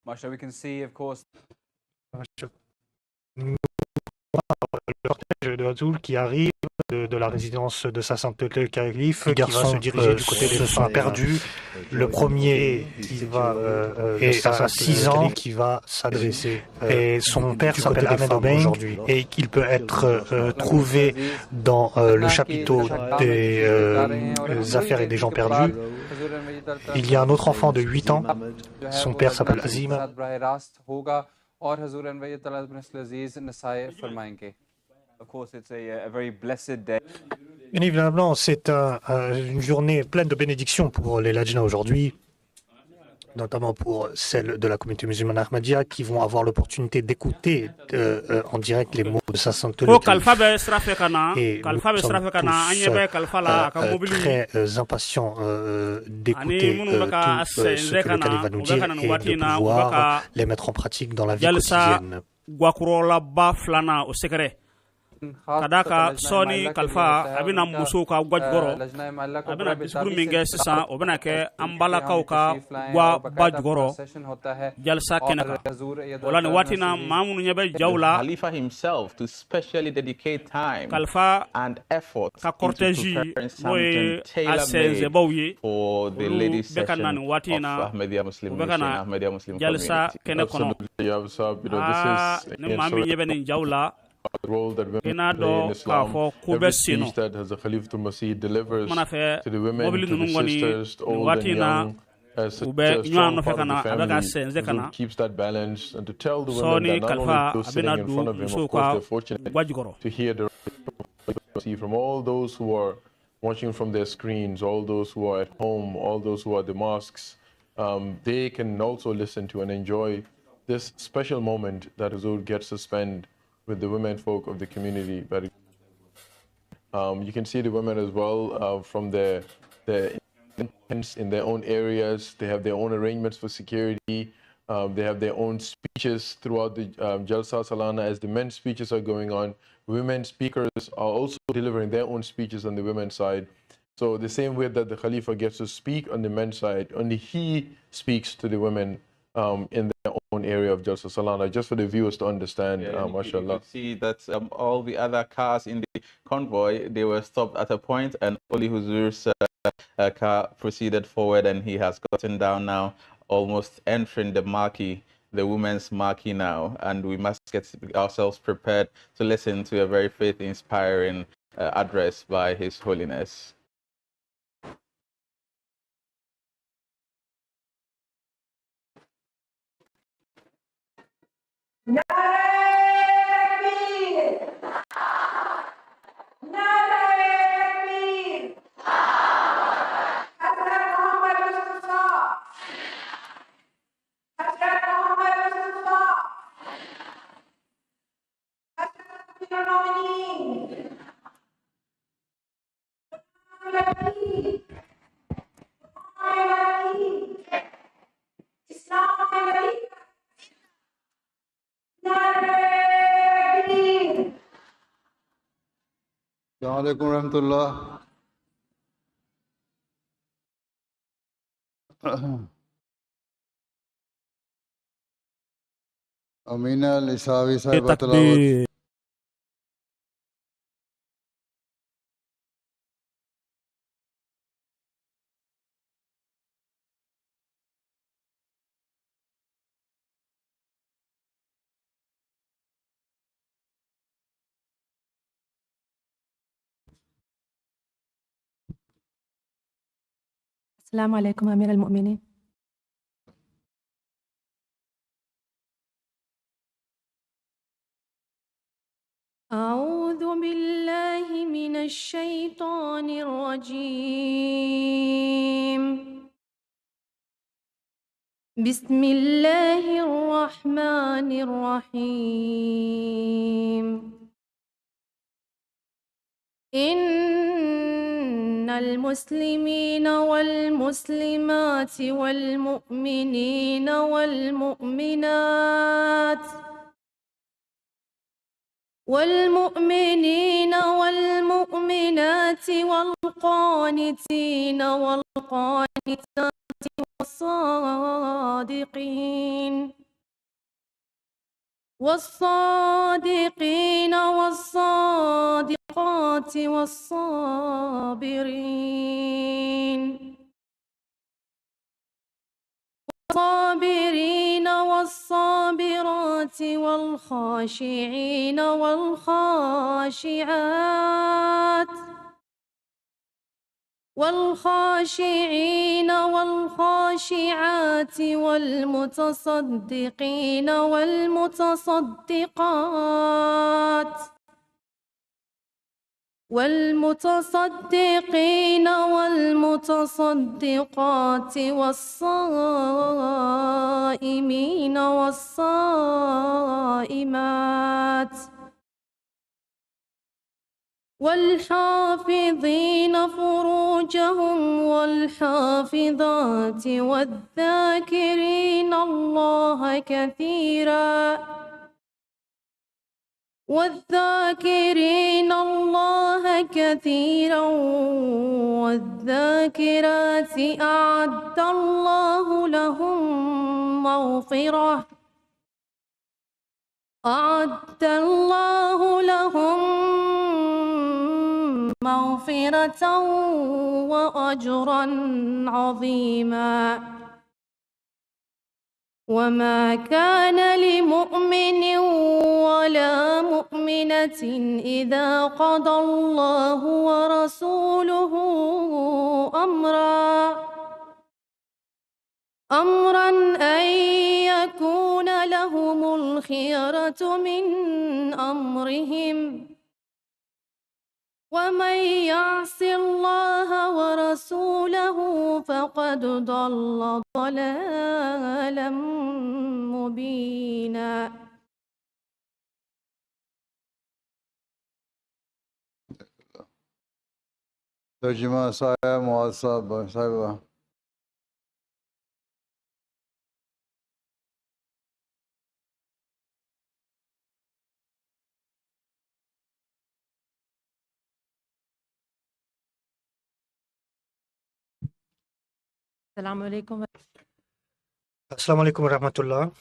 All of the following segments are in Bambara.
Masha, we can see, of course, Le cortège de Huzoor qui arrive de la résidence de sa sainteté le calife, qui va se diriger du côté des femmes perdues. Le premier qui va et à 6 ans qui va s'adresser. Et son père s'appelle Ahmed Obeid aujourd'hui et qu'il peut être trouvé dans le chapiteau des affaires et des gens perdus. Il y a un autre enfant de 8 ans. Son père s'appelle Azim. Bien évidemment, c'est une journée pleine de bénédictions pour les Lajna aujourd'hui, notamment pour celles de la communauté musulmane Ahmadiyya qui vont avoir l'opportunité d'écouter en direct les mots de sa sainteté. Et nous sommes tous très impatients d'écouter tout ce que le calife va nous dire et de pouvoir les mettre en pratique dans la vie quotidienne. Ka d'a kan sɔɔni kalifa a bɛna musow ka ga jukɔrɔ, a bɛna discours min kɛ sisan, o bɛna kɛ an balakaw ka ba jukɔrɔ jalisa kɛnɛ kan. O la nin waati na, maa minnu ɲɛ bɛ jaw la, kalifa ka cortège, n'o ye a sɛnsɛbaw ye, olu bɛ ka na nin waati in na, u bɛ ka na jalisa kɛnɛ kɔnɔ. Aa, ni maa min ɲɛ bɛ nin jaw la, i n'a dɔn k'a fɔ ko bɛ sen nɔ mana fɛ mobili ninnu kɔni nin waati in na, u bɛ ɲɔgɔn nɔfɛ ka na, a bɛ ka sɛnsɛn ka na. Sɔɔni kalifa a bɛna don musow ka ga jukɔrɔ. Watching from their screens, all those who are at home, all those who are at the mosques, they can also listen to and enjoy this special moment that Huzoor gets to spend with the women folk of the community. But you can see the women as well from their tents in their own areas. They have their own arrangements for security. They have their own speeches throughout the Jalsa Salana as the men's speeches are going on. Women speakers are also delivering their own speeches on the women's side. So the same way that the Khalifa gets to speak on the men's side, only he speaks to the women in their own area of Jalsa Salana, just for the viewers to understand. Yeah, mashallah. You could see that all the other cars in the convoy, they were stopped at a point, and only Huzoor's car proceeded forward, and he has gotten down now, almost entering the marquee, the women's marquee now, and we must get ourselves prepared to listen to a very faith-inspiring address by His Holiness. Assalamualaikum warahmatullah. Amina Lisawi Sahib Tilawat. السلام عليكم أمير المؤمنين. أعوذ بالله من الشيطان الرجيم. بسم الله الرحمن الرحيم. إن المسلمين والمسلمات والمؤمنين والمؤمنات والقانتين والقانتات والصادقين والصادقين والصادقات والصابرين والصابرين والصابرات والخاشعين والخاشعات والخاشعين والخاشعات والمتصدقين والمتصدقات والمتصدقين والمتصدقات والصائمين والصائمات والحافظين فروجهم والحافظات والذاكرين الله كثيرا والذاكرين الله كثيرا والذاكرات أعد الله لهم مغفرة أعد الله لهم مغفرة وأجرا عظيما. وما كان لمؤمن ولا مؤمنة إذا قضى الله ورسوله أمرا أن يكون لهم الخيرة من أمرهم ومن يعص الله ورسوله فقد ضل ضلالا مبينا. ترجمة صاحب معاذ صاحب. Assalamu alaikum wa rahmatullah.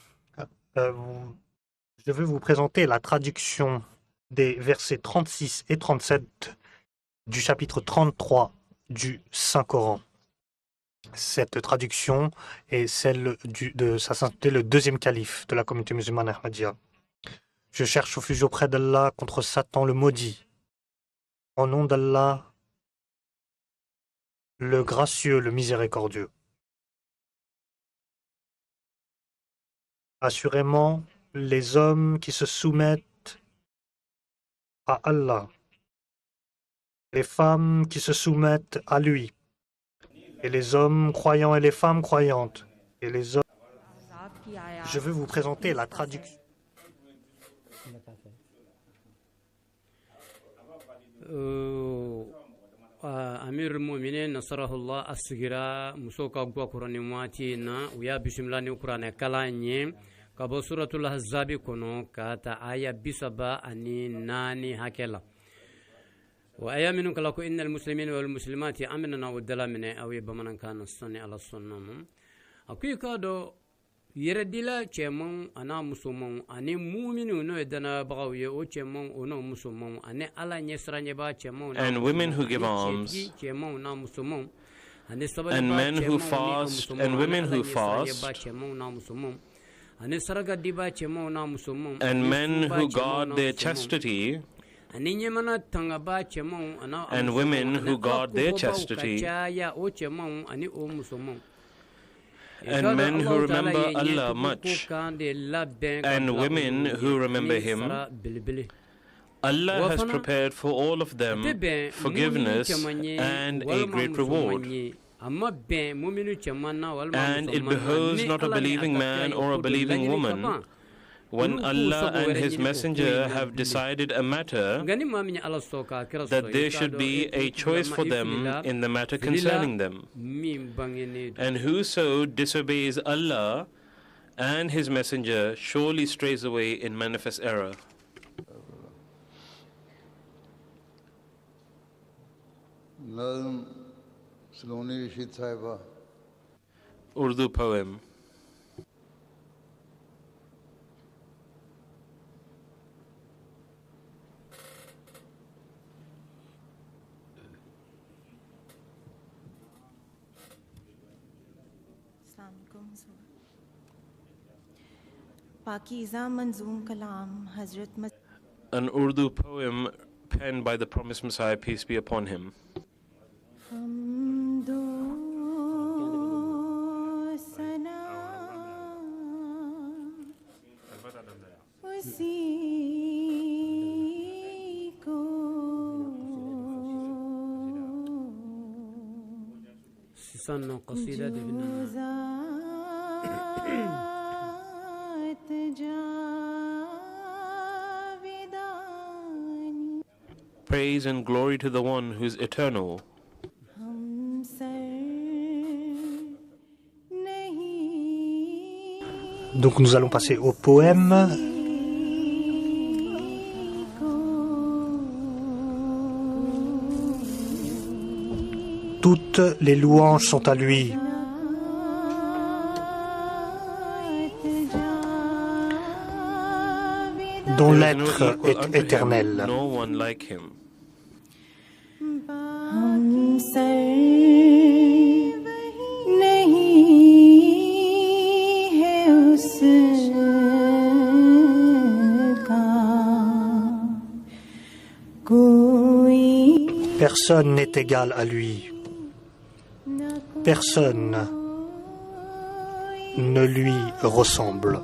Je vais vous présenter la traduction des versets 36 et 37 du chapitre 33 du Saint-Coran. Cette traduction est celle de sa sainteté, le deuxième calife de la communauté musulmane Ahmadiyya. Je cherche refuge auprès d'Allah contre Satan le maudit. Au nom d'Allah, le gracieux, le miséricordieux. Assurément, les hommes qui se soumettent à Allah, les femmes qui se soumettent à lui, et les hommes croyants et les femmes croyantes, et les hommes... Je vais vous présenter la traduction. Amir Muminin Nasarahullah asigira muso ka gwa kɔrɔ nin waati in na u y'a bisimila ni kuranɛ kalan ye ka bɔ suratul ahzabi kɔnɔ ka ta aya 34 hakɛ la o aya minnu kala ko innal muslimina wal muslimati an bɛna na o dala minɛ aw ye bamanankan na sani ala sɔnna ma a ko i k'a dɔn yɛrɛdila cɛmanw an'a musomanw ani muminu n'o ye danayabagaw ye o cɛmanw o n'o musomanw ani ala ɲɛsiranɲɛbaa cɛmanw and women who give alms cɛmanw n'a musomanw ani and men who fast and women who fast cɛmanw n'a musomanw ani sarakadibaa cɛmanw n'a musomanw and men who guard their chastity ani ɲɛmana tangabaa cɛmanw an'a and women who guard their chastity caya o cɛmanw ani o musomanw and men who remember Allah much, and women who remember Him, Allah has prepared for all of them forgiveness and a great reward. And it behoves not a believing man or a believing woman, when Allah and His Messenger have decided a matter, that there should be a choice for them in the matter concerning them. And whoso disobeys Allah and His Messenger surely strays away in manifest error. Urdu poem. An Urdu poem penned by the Promised Messiah, peace be upon him. Sisan nɔ qasida de bɛ na. Praise and glory to the one who is eternal. Donc nous allons passer au poème. Toutes les louanges sont à lui, dont There is no l'être equal est unto him, éternel. no one like him. Personne n'est égal à lui. Personne ne lui ressemble.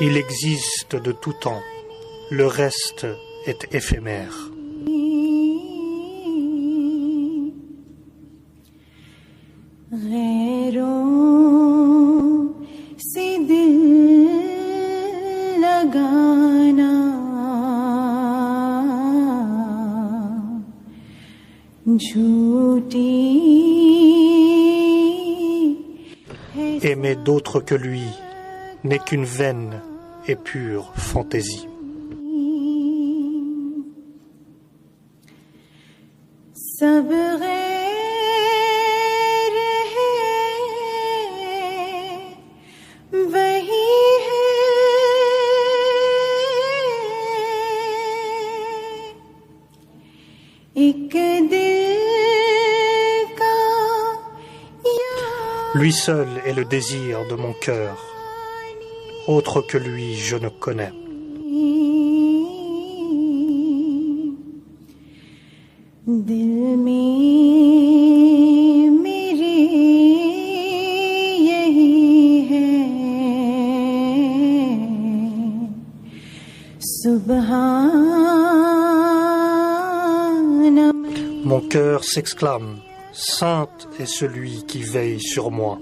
Il existe de tout temps. Le reste est éphémère. Aimer d'autres que lui n'est qu'une vaine et pure fantaisie. Lui seul est le désir de mon cœur. Autre que lui, je ne connais. Mon cœur s'exclame, Saint est celui qui veille sur moi.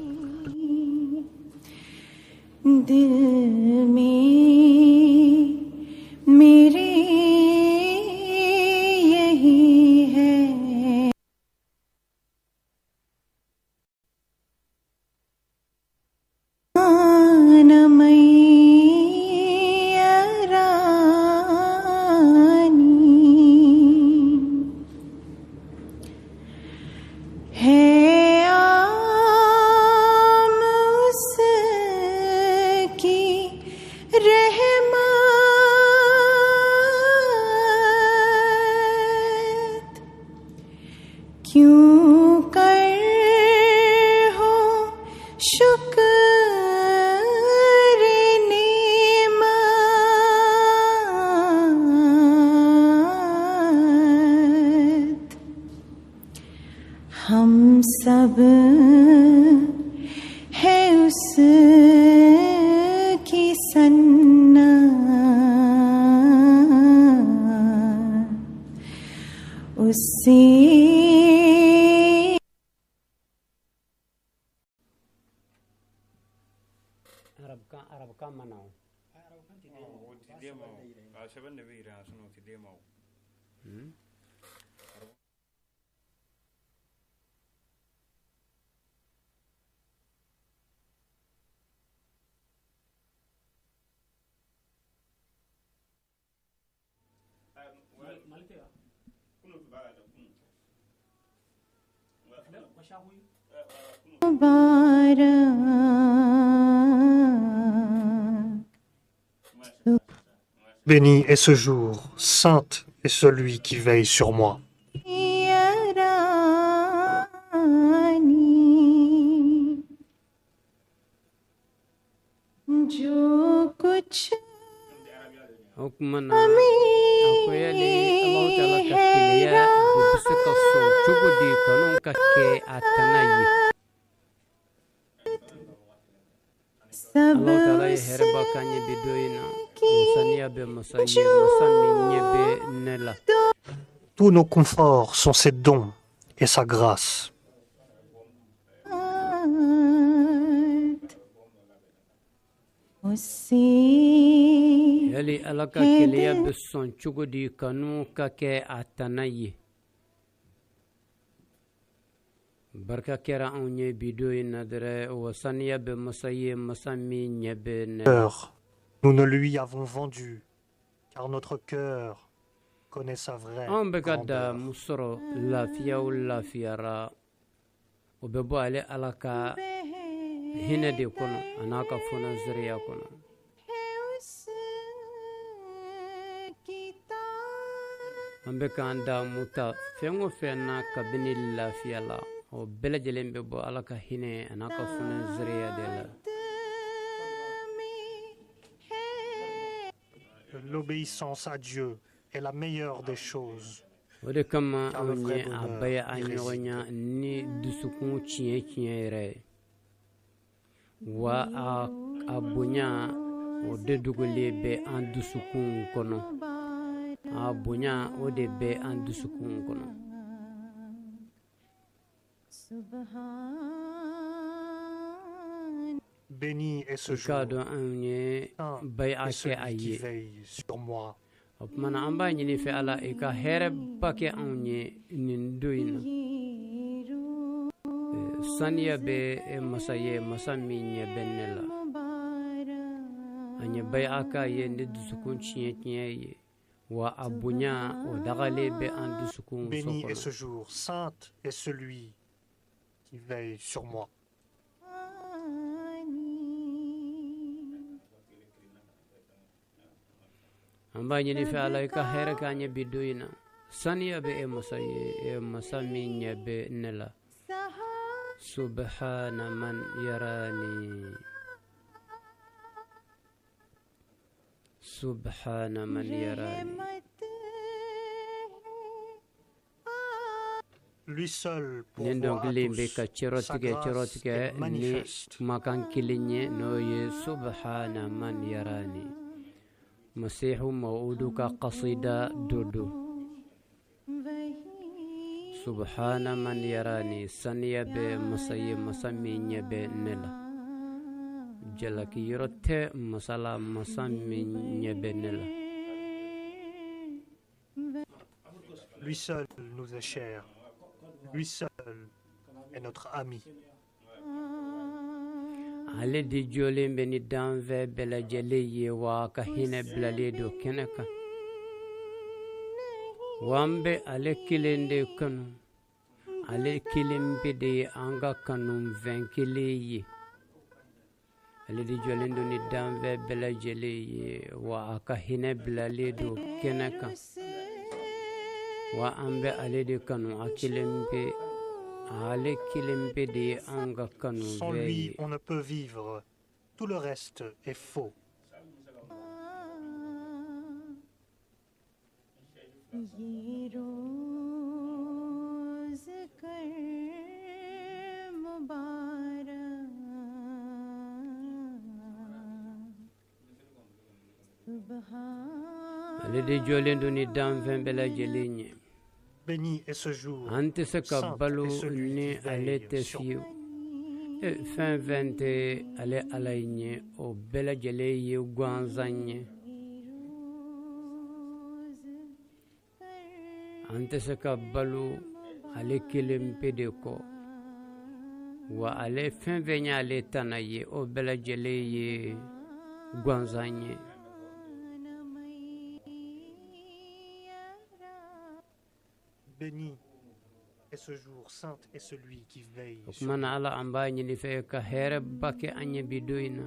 Arabkan mana o? Béni est ce jour, saint est celui qui veille sur moi. Tous nos conforts sont ses dons et sa grâce. Yali ala ka keleya bɛ sɔn cogo di kanu ka kɛ a tana ye. Barika kɛra anw ye bi don in na dɛrɛ, wa saniya bɛ masa ye, masa min ɲɛ bɛ ne. Nous ne lui avons vendu, car notre cœur connaît sa vraie Anw bɛ ka grandeur. damu sɔrɔ lafiya o lafiyara, o bɛ bɔ ale ala ka hinɛ de kɔnɔ a n'a ka fɔnɔzireya kɔnɔ. An bɛ k'an damu ta fɛn o fɛn na kabini lafiya la, o bɛɛ lajɛlen bɛ bɔ ala ka hinɛ a n'a ka fɔnɔzireya de la. L'obéissance à Dieu est la meilleure des choses. O de kama Car le anw vrai ye a bonheur bɛɛ an y ɲɔgɔn réside. ɲa ni dusukun tiɲɛ tiɲɛ yɛrɛ ye, wa a bonya o de dogolen bɛ an dusukun kɔnɔ. A bonya o de bɛ an dusukun kɔnɔ. Béni est ce I k'a jour, dɔn anw ye saint baya est kɛ a celui qui ye. veille sur moi. O tuma na an b'a ɲini fɛ ala i ka hɛrɛba kɛ anw ye nin don in na. Saniya bɛ e masa ye, masa min ɲɛ bɛ ne la. A ɲɛ baya k'a ye ni dusukun tiɲɛ tiɲɛ ye, wa a bonya o dagalen bɛ an dusukun so Béni est kɔnɔ. ce jour, saint est celui qui veille sur moi. An b'a ɲini fɛ ala i ka hɛrɛ k'an ye bi don in na. Saniya bɛ e masa ye, e masa min ɲɛ bɛ ne la. Subhana man yarani, subhana man yarani. Lui seul Nin pourvoit à dɔnkili in bɛ tous. ka Sa cɛrɔtigɛ grâce cɛrɔtigɛ est ni manifeste. kumakan kelen ye, n'o ye subhana man yarani. Masihu mawudu ka qasida dɔ don. Subhana man yarani, saniya bɛ masa ye, masa min ɲɛ bɛ ne la. Jalaki yɔrɔ tɛ masa la, masa min ɲɛ bɛ ne la. Lui seul nous est cher. Lui seul est notre ami. Ale de jɔlen bɛ ni danfɛn bɛɛ lajɛlen ye, wa a ka hinɛ bilalen don kɛnɛ kan. Wa an bɛ ale kelen de kanu, ale kelen bɛ de ye an ka kanufɛn kelen ye. Ale de jɔlen don ni danfɛn bɛɛ lajɛlen ye, wa a ka hinɛ bilalen don kɛnɛ kan. Wa an bɛ ale de kanu, a kelen bɛ, ale kelen bɛ de ye an ka Sans kanufɛn lui, ye. on ne peut vivre. Tout le reste est faux. Ale de jɔlen don ni danfɛn bɛɛ lajɛlen ye. Béni est ce jour, An tɛ se ka saint balo est celui ni qui ale veille tɛ sur fiyewu. Fɛn fɛn tɛ ale Ala ɲɛ, o bɛɛ lajɛlen ye gansan ye. An tɛ se ka balo ale kelen pe de kɔ, wa ale fɛn fɛn y'ale tana ye, o bɛɛ lajɛlen ye gansan ye. Béni est ce jour, saint est celui qui veille. O tuma na Ala, an b'a ɲini fɛ ka hɛrɛba kɛ an ye bi don in na.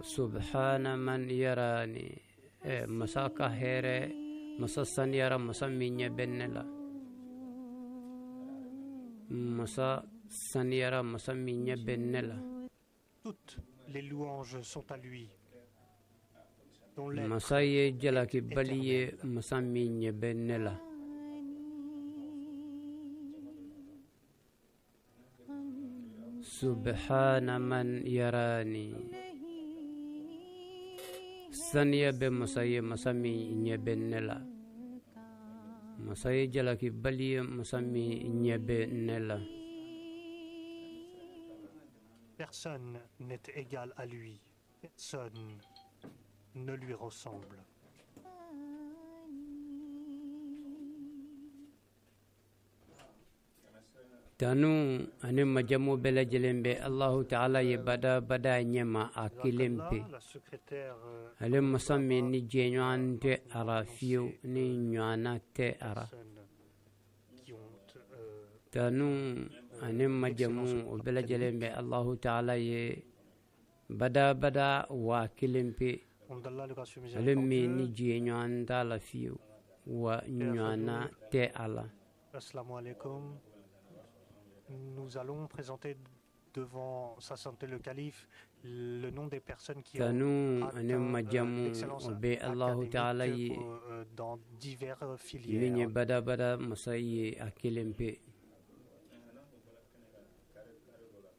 Subhana man yarani, masa ka hɛrɛ, masa saniyara, masa min ɲɛ bɛ ne la, masa saniyara, masa min ɲɛ bɛ ne la. Toutes les louanges sont à lui. Masa ye jalakibali ye, masa min ɲɛ bɛ ne la. Subhana man yarani, saniya bɛ masa ye, masa min ɲɛ bɛ ne la. Masa ye jalakibali ye, masa min ɲɛ bɛ ne la. Personne n'est égal à lui. Personne ne lui ressemble. Tanu ani majamu bɛɛ lajɛlen bɛ Alahu Taala ye bada bada ɲɛma a kelen pe. Ale masa min ni jɛɲɔgɔn tɛ a la fiyewu, ni ɲɔgɔnna tɛ a la. Tanu ani majamu o bɛɛ lajɛlen bɛ Alahu Taala ye bada bada wa kelen pe. Ale min ni jɛɲɔgɔn t'a la fiyewu, wa ɲɔgɔnna tɛ a la. Assalamu alaikum. Nous allons présenter devant sa sainteté le calife le nom des personnes qui ont atteint l'excellence académique dans diverses filières.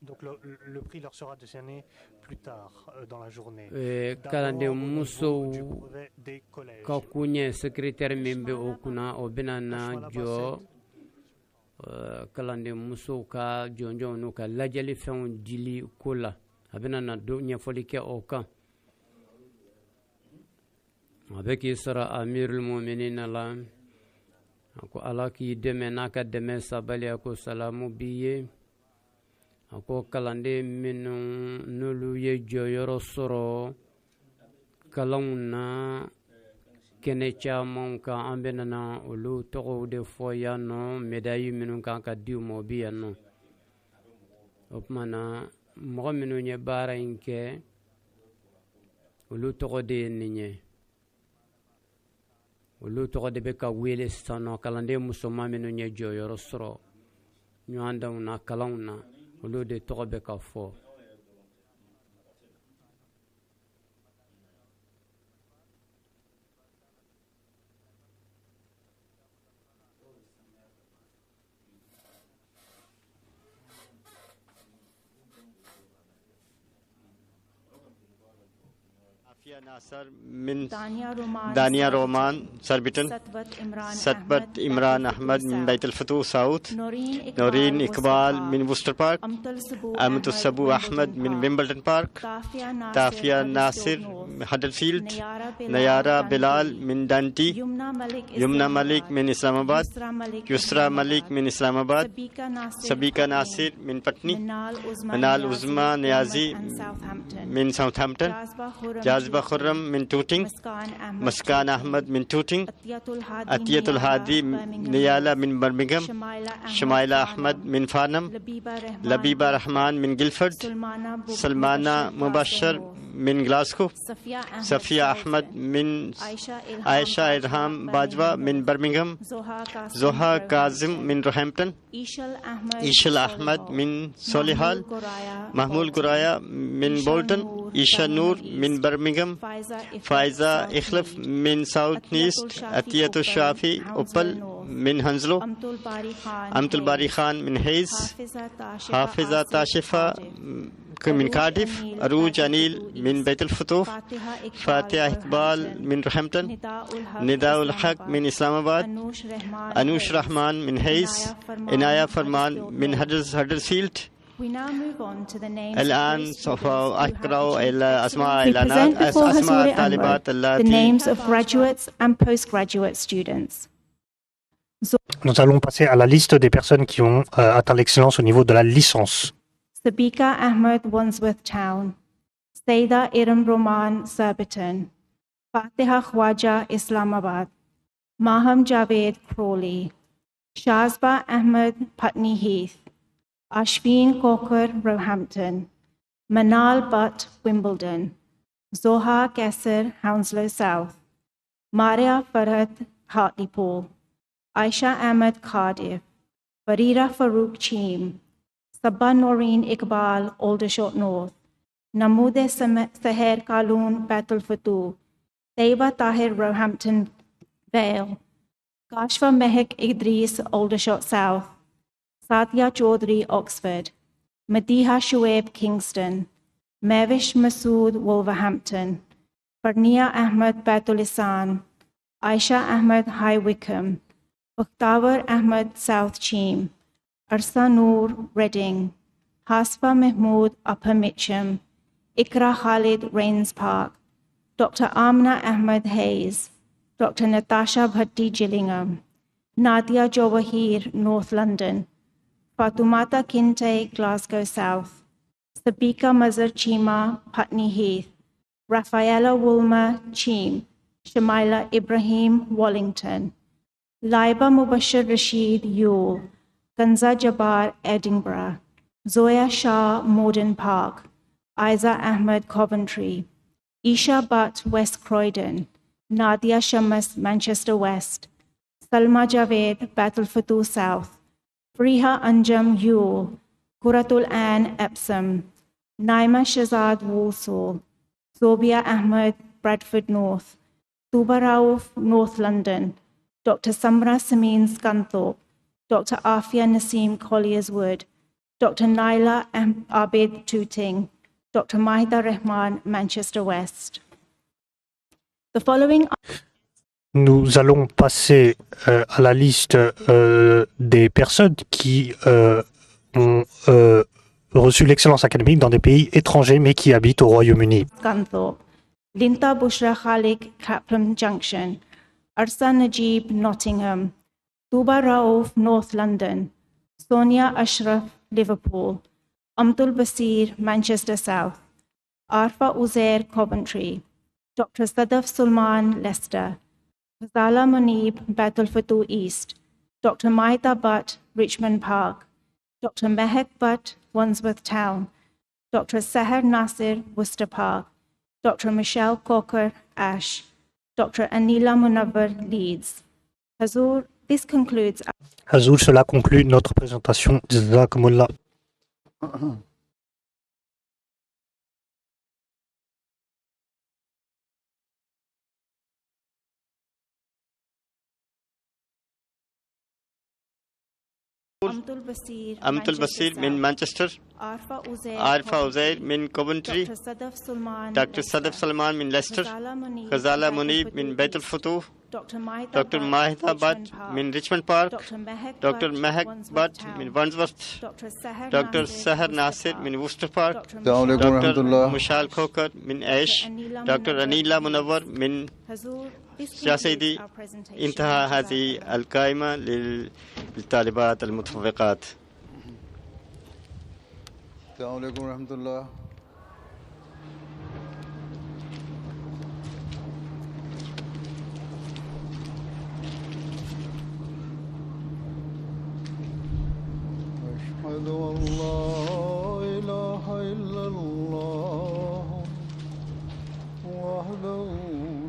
Donc le prix leur sera décerné plus tard dans la journée. Kalanden musow Du brevet des collèges. ka koɲɛ, secrétaire min bɛ o kunna, o bɛna na jɔ kalanden musow ka jɔnjɔnw n'u ka lajɛli fɛnw dili ko la. A bɛna na don ɲɛfɔli kɛ o kan. A bɛ k'i sara Amirul Muminina la. A ko Ala k'i dɛmɛ n'a ka dɛmɛ sabali. A ko salamu b'i ye. A ko kalanden minnu n'olu ye jɔyɔrɔ sɔrɔ kalanw na kɛnɛ caman kan, an bɛna na olu tɔgɔw de fɔ yan nɔ. Médaille minnu kan ka di u ma, o bɛ yan nɔ. O tuma na, mɔgɔ minnu ye baara in kɛ, olu tɔgɔ de ye nin ye. Olu tɔgɔ de bɛ ka wele sisan nɔ. Kalanden musoman minnu ye jɔyɔrɔ sɔrɔ ɲɔgɔndanw na, kalanw na, olu de tɔgɔ bɛ ka fɔ. من دانيا رومان سربتن، ستبت إمران أحمد من بيت الفتوح ساوث، نورين إقبال من ووستر بارك، أمت السبو أحمد من ويمبلدون بارك، تافيا ناصر هدرفيلد، نيارا بلال من دانتي، يمنى ملك من إسلام آباد، يسرا ملك من إسلام آباد، سبيكا ناصر من پٹنی، منال عظما نیازی من ساؤتھامپٹن، جاذبہ خرم من توٹنگ، مسکان احمد من توٹنگ، عطیت الہادی نیالہ من برمنگم، شمائلہ احمد من فارنم، لبیبہ رحمان من گلفرڈ، سلمانہ مبشر من گلاسکو، صفیہ احمد من عائشہ ارحام باجوہ من برمنگم، زوہا کاظم من روہمپٹن، ایشل احمد من سولیحال، محمول گرایا من بولٹن، عیشا نور من برمنگم، فائزہ اخلف من ساؤتھ نیسٹ، عطیت الشافی اپل من ہنزلو، امت الباری خان من ہیز، حافظہ تاشفہ من كارديف، أروج أنيل من بيت الفتوح، فاتحة إقبال من روهامبتون، نداء الحق من إسلام آباد، أنوش رحمن من هيز، عناية فرمان من هدرسفيلد. الآن سوف أقرأ إلى أسماء أسماء الطالبات اللاتي. Nous allons passer à la liste des personnes qui ont atteint l'excellence au niveau de la licence. Sabika Ahmed, Wandsworth Town, Saida Iram Roman, Surbiton, Fatiha Khwaja, Islamabad, Maham Javed, Crawley, Shazba Ahmed, Putney Heath, Ashveen Kokar, Roehampton, Manal Butt, Wimbledon, Zoha Gesser, Hounslow South, Maria Farhat, Hartlepool, Aisha Ahmed, Cardiff, Farida Farouk Cheem, Sabba Noreen Iqbal, Aldershot North, Namude Seher Kaloon, Baitul Futuh, Taiba Tahir, Roehampton Vale, Kashfa Mehek Idris, Aldershot South, Sadia Chaudhry, Oxford, Madiha Shuaib, Kingston, Mervish Masood, Wolverhampton, Farnia Ahmed, Baitul Ihsan, Aisha Ahmed, High Wycombe, Bakhtawar Ahmed, South Cheam, Arsa Noor, Reading, Hasfa Mahmood, Upper Mitcham, Ikra Khalid, Rains Park, Dr. Amna Ahmed Hayes, Dr. Natasha Bhatti, Gillingham, Nadia Jawahir, North London, Fatumata Kinte, Glasgow South, Sabika Mazhar Chima, Putney Heath, Rafaela Woolmer, Cheam, Shamaila Ibrahim, Wallington, Laiba Mubashir Rashid, Yule, Kanza Jabbar, Edinburgh, Zoya Shah, Morden Park, Aiza Ahmed, Coventry, Isha Butt, West Croydon, Nadia Shamas, Manchester West, Salma Javed, Baitul Futuh South, Friha Anjum, Yule, Quratul Ann, Epsom, Naima Shazad, Walsall, Zobia Ahmed, Bradford North, Tuba Rauf, North London, Dr. Samra Sameen, Scunthorpe, Dr. Afia Naseem, Colliers Wood, Dr. Naila Abid, Tooting, Dr. Mahida Rahman, Manchester West. The following. Nous allons passer à la liste des personnes qui ont reçu l'excellence académique dans des pays étrangers mais qui habitent au Royaume-Uni. Scunthorpe, Linta Bushra Khalik, Clapham Junction, Arsa Najib, Nottingham, Tuba Rauf, North London, Sonia Ashraf, Liverpool, Amtul Basir, Manchester South, Arfa Uzair, Coventry, Dr. Sadaf Sulman, Leicester, Ghazala Munib, Baitul Futuh East, Dr. Maida Butt, Richmond Park, Dr. Mehek Butt, Wandsworth Town, Dr. Seher Nasir, Worcester Park, Dr. Michelle Cocker, Ash, Dr. Anila Munawar, Leeds. Hazur, this concludes. Hazur, cela conclut notre présentation. Jazakumullah. Amtul Basir من مانشستر، عارفة عزير من كوفنتري، دكتور صدف سلمان من ليستر، غزالة منيب من بيت الفتوح، دكتور ماهدة بات من ريتشموند بارك، دكتور مهك بات من وانزورث، دكتور سهر ناصر من ووستر بارك، دكتور مشال خوكر من ايش، دكتور أنيلا منور من يا سيدي. انتهى هذه القائمة للطالبات المتفوقات. السلام عليكم ورحمة الله. أشهد أن لا إله إلا الله وحده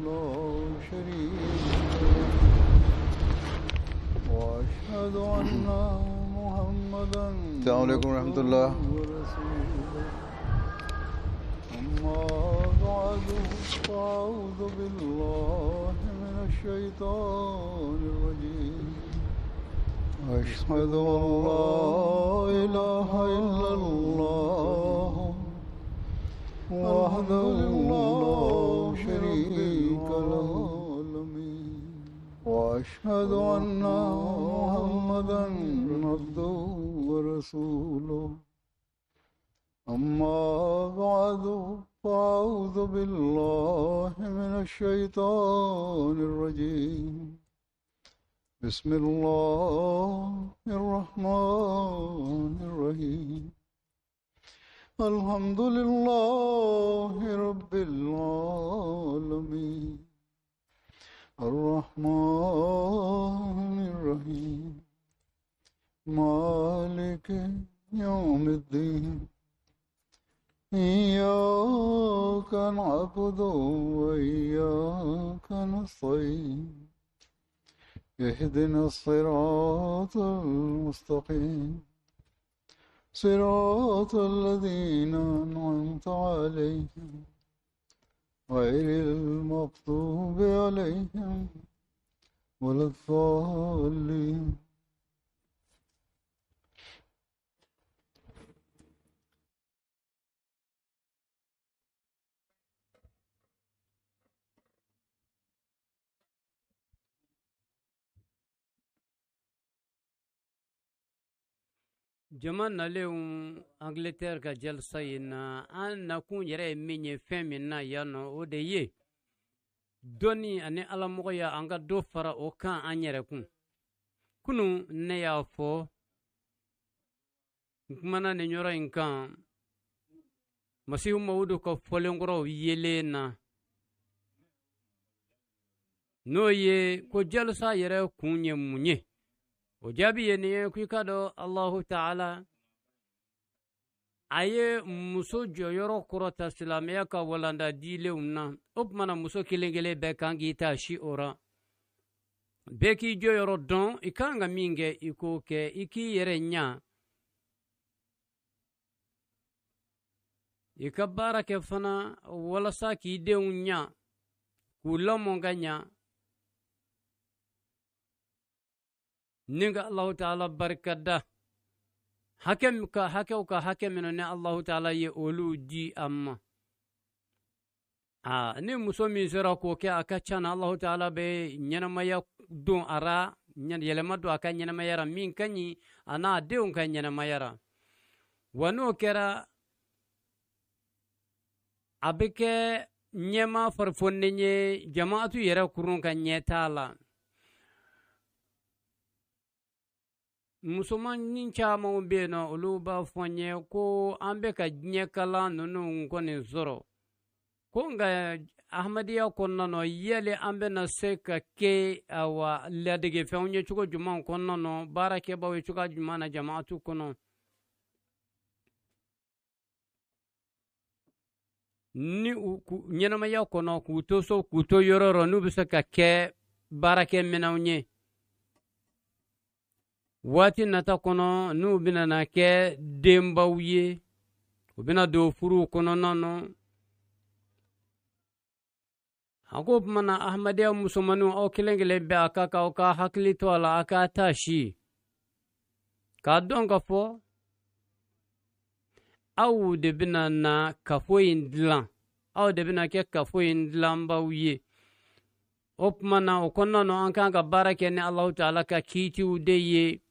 لا شريك له وأشهد أن محمدا السلام عليكم ورحمة الله. أما بعد فأعوذ بالله من الشيطان الرجيم. أشهد أن لا إله إلا الله وحده لا شريك له وأشهد أن محمدا عبده ورسوله أما بعد فأعوذ بالله من الشيطان الرجيم بسم الله الرحمن الرحيم الحمد لله رب العالمين الرحمن الرحيم مالك يوم الدين إياك نعبد وإياك نستعين اهدنا الصراط المستقيم صراط الذين أنعمت عليهم غير المغضوب عليهم ولا الضالين. Jama nalenw Angleterre ka jalisa in na, an nakun yɛrɛ ye min ye fɛn min na yan nɔ, o de ye dɔnni ani alamɔgɔya, an ka dɔ fara o kan an yɛrɛ kun. Kunun ne y'a fɔ, n kumana nin yɔrɔ in kan Masihu Mawudu ka fɔlenkɔrɔw yelen na, n'o ye ko jalisa yɛrɛ kun ye mun ye. O jaabi ye nin ye ko i k'a dɔn Alahu Taala a ye muso jɔyɔrɔ kɔrɔta silamɛya ka walanda dilenw na. O tuma na muso kelen kelen bɛɛ kan k'i ta si o ra, bɛɛ k'i jɔyɔrɔ dɔn, i kan ka min kɛ i k'o kɛ, i k'i yɛrɛ ɲa, i ka baara kɛ fana walasa k'i denw ɲa, k'u lamɔ ka ɲa, ni ka Alahu Taala barika da hakɛ ka hakɛw ka hakɛ minnu ni Alahu Taala ye olu di a ma. Aa, ni muso min sera k'o kɛ, a ka ca na Alahu Taala bɛ ɲɛnamaya don a ra, yɛlɛma don a ka ɲɛnamaya ra min ka ɲi a n'a denw ka ɲɛnamaya ra. Wa n'o kɛra, a bɛ kɛ ɲɛma farifonnen ye jamaatu yɛrɛ kurun ka ɲɛtaa la. Musomannin camanw bɛ yen nɔ, olu b'a fɔ n ye ko an bɛ ka diɲɛ kalan ninnu kɔni sɔrɔ, ko nka Ahmadiyya kɔnɔna nɔ, yali an bɛna se ka kɛ awa ladegefɛnw ye cogo jumɛn kɔnɔna nɔ, baarakɛbaw ye cogoya jumɛn na jamaatu kɔnɔ? Ni u ɲɛnamaya kɔnɔ, k'u to so, k'u to yɔrɔ yɔrɔ, n'u bɛ se ka kɛ baarakɛminɛnw ye waati nata kɔnɔ, n'u bɛna na kɛ denbaw ye, u bɛna don furuw kɔnɔna nɔ. A ko o tuma na Ahmadiyya musomaninw, aw kelen kelen bɛɛ a ka k'aw ka hakili to a la, a k'a ta si k'a dɔn k'a fɔ aw de bɛna na kafo in dilan, aw de bɛna kɛ kafo in dilanbaw ye. O tuma na o kɔnɔna na, an kan ka baara kɛ ni Alahu Taala ka kiitiw de ye.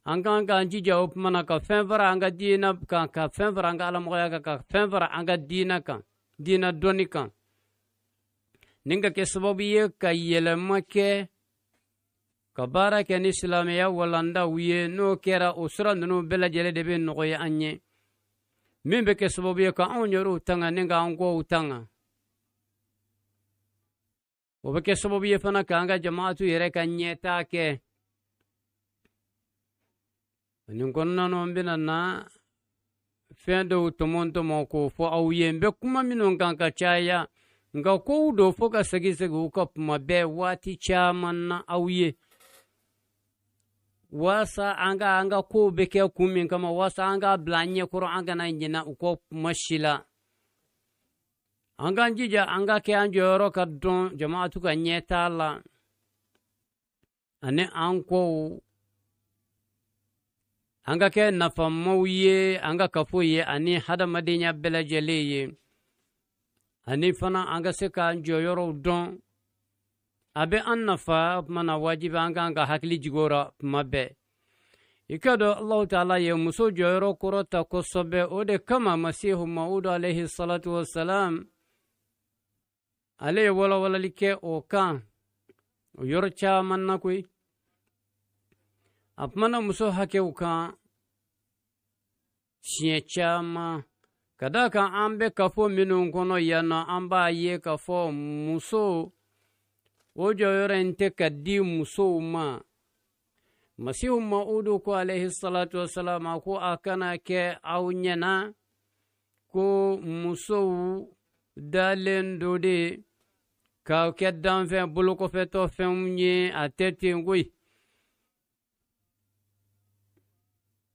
An kan k'an jija o tuma na ka fɛn fara an ka diinɛ kan, ka fɛn fara an ka alamɔgɔya kan, ka fɛn fara an ka diinɛ kan, diinɛ dɔnni kan, nin ka kɛ sababu ye ka yɛlɛma kɛ, ka baara kɛ ni silamɛya walandaw ye. N'o kɛra, o sira ninnu bɛɛ lajɛlen de bɛ nɔgɔya an ye, min bɛ kɛ sababu ye ka anw yɛrɛw tanga ni k'an kɔw tanga. O bɛ kɛ sababu ye fana k'an ka jamaatu yɛrɛ ka ɲɛtaa kɛ. Nin kɔnɔna na, n bɛna na fɛn dɔw tɔmɔ tɔmɔ k'o fɔ aw ye. N bɛ kuma minnu kan ka caya, nka kow don fo ka segin segin u ka kuma bɛɛ waati caman na aw ye, waasa an ka kow bɛ kɛ kun min kama, waasa an k'a bila an ɲɛkɔrɔ, an kana ɲinɛ u kɔ kuma si la. An k'an jija an ka kɛ an jɔyɔrɔ ka dɔn jamaatu ka ɲɛtaa la, ani an kɔw an ka kɛ nafamaw ye an ka kafo ye ani hadamadenya bɛɛ lajɛlen ye. Ani fana an ka se k'an jɔyɔrɔw dɔn. A bɛ an nafa, o tuma na wajibi an k'an ka hakili jigin o la tuma bɛɛ. I ka dɔn Alahu taala ye muso jɔyɔrɔ kɔrɔta kosɛbɛ. O de kama Masihu Mawudu alayhi salatu wasalam ale ye walawalali kɛ o kan o yɔrɔ caman na koyi. A kumana muso hakɛw kan siɲɛ caman, ka d'a kan an bɛ kafo minnu kɔnɔ yan nɔ, an b'a ye k'a fɔ muso o jɔyɔrɔ in tɛ ka di musow ma. Masihu Mawudu ko alayhi salatu wasalam, a ko a kana kɛ aw ɲɛna ko musow dalen do de ka kɛ danfɛn bolokɔfɛtɔ fɛnw ye. A tɛ ten koyi.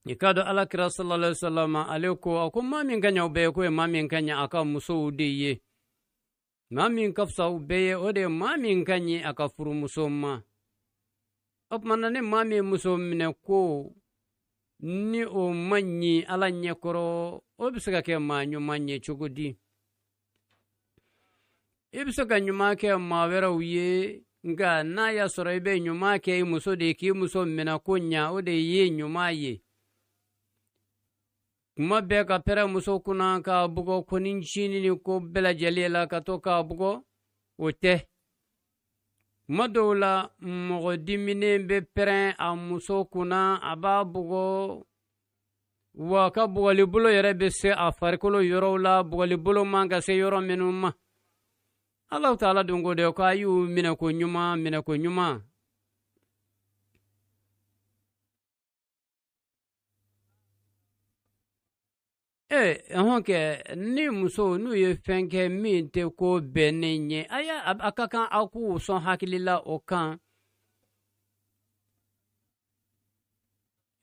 I k'a dɔn Ala kira sallallahu alaihi wasallam ale ko, a ko maa min ka ɲi aw bɛɛ ye, k'o ye maa min ka ɲi a ka musow de ye. Maa min ka fisa aw bɛɛ ye, o de ye maa min ka ɲi a ka furumuso ma. O tuma na ni maa min muso minɛ ko ni o ma ɲi Ala ɲɛkɔrɔ, o bɛ se ka kɛ maa ɲuman ye cogo di? I bɛ se ka ɲuman kɛ maa wɛrɛw ye, nka n'a y'a sɔrɔ i bɛ ɲuman kɛ i muso de ye, k'i muso minɛ ko ɲa, o de ye ɲuman ye. Kuma bɛɛ ka pɛrɛn muso kunna k'a bugɔ ko ni ncinin ni ko bɛɛ lajɛlen la ka to k'a bugɔ, o tɛ. Kuma dɔw la mɔgɔ diminen bɛ pɛrɛn a muso kunna, a b'a bugɔ, wa ka bugɔlibolo yɛrɛ bɛ se a farikolo yɔrɔw la, bugɔlibolo man ka se yɔrɔ minnu ma. Alahu taala dun ko de ko a y'u minɛ ko ɲuman, minɛ ko ɲuman. Hɔn kɛ ni muso n'u ye fɛn kɛ min tɛ ko bɛnnen ye, a y'a a ka kan aw k'u sɔn hakili la o kan.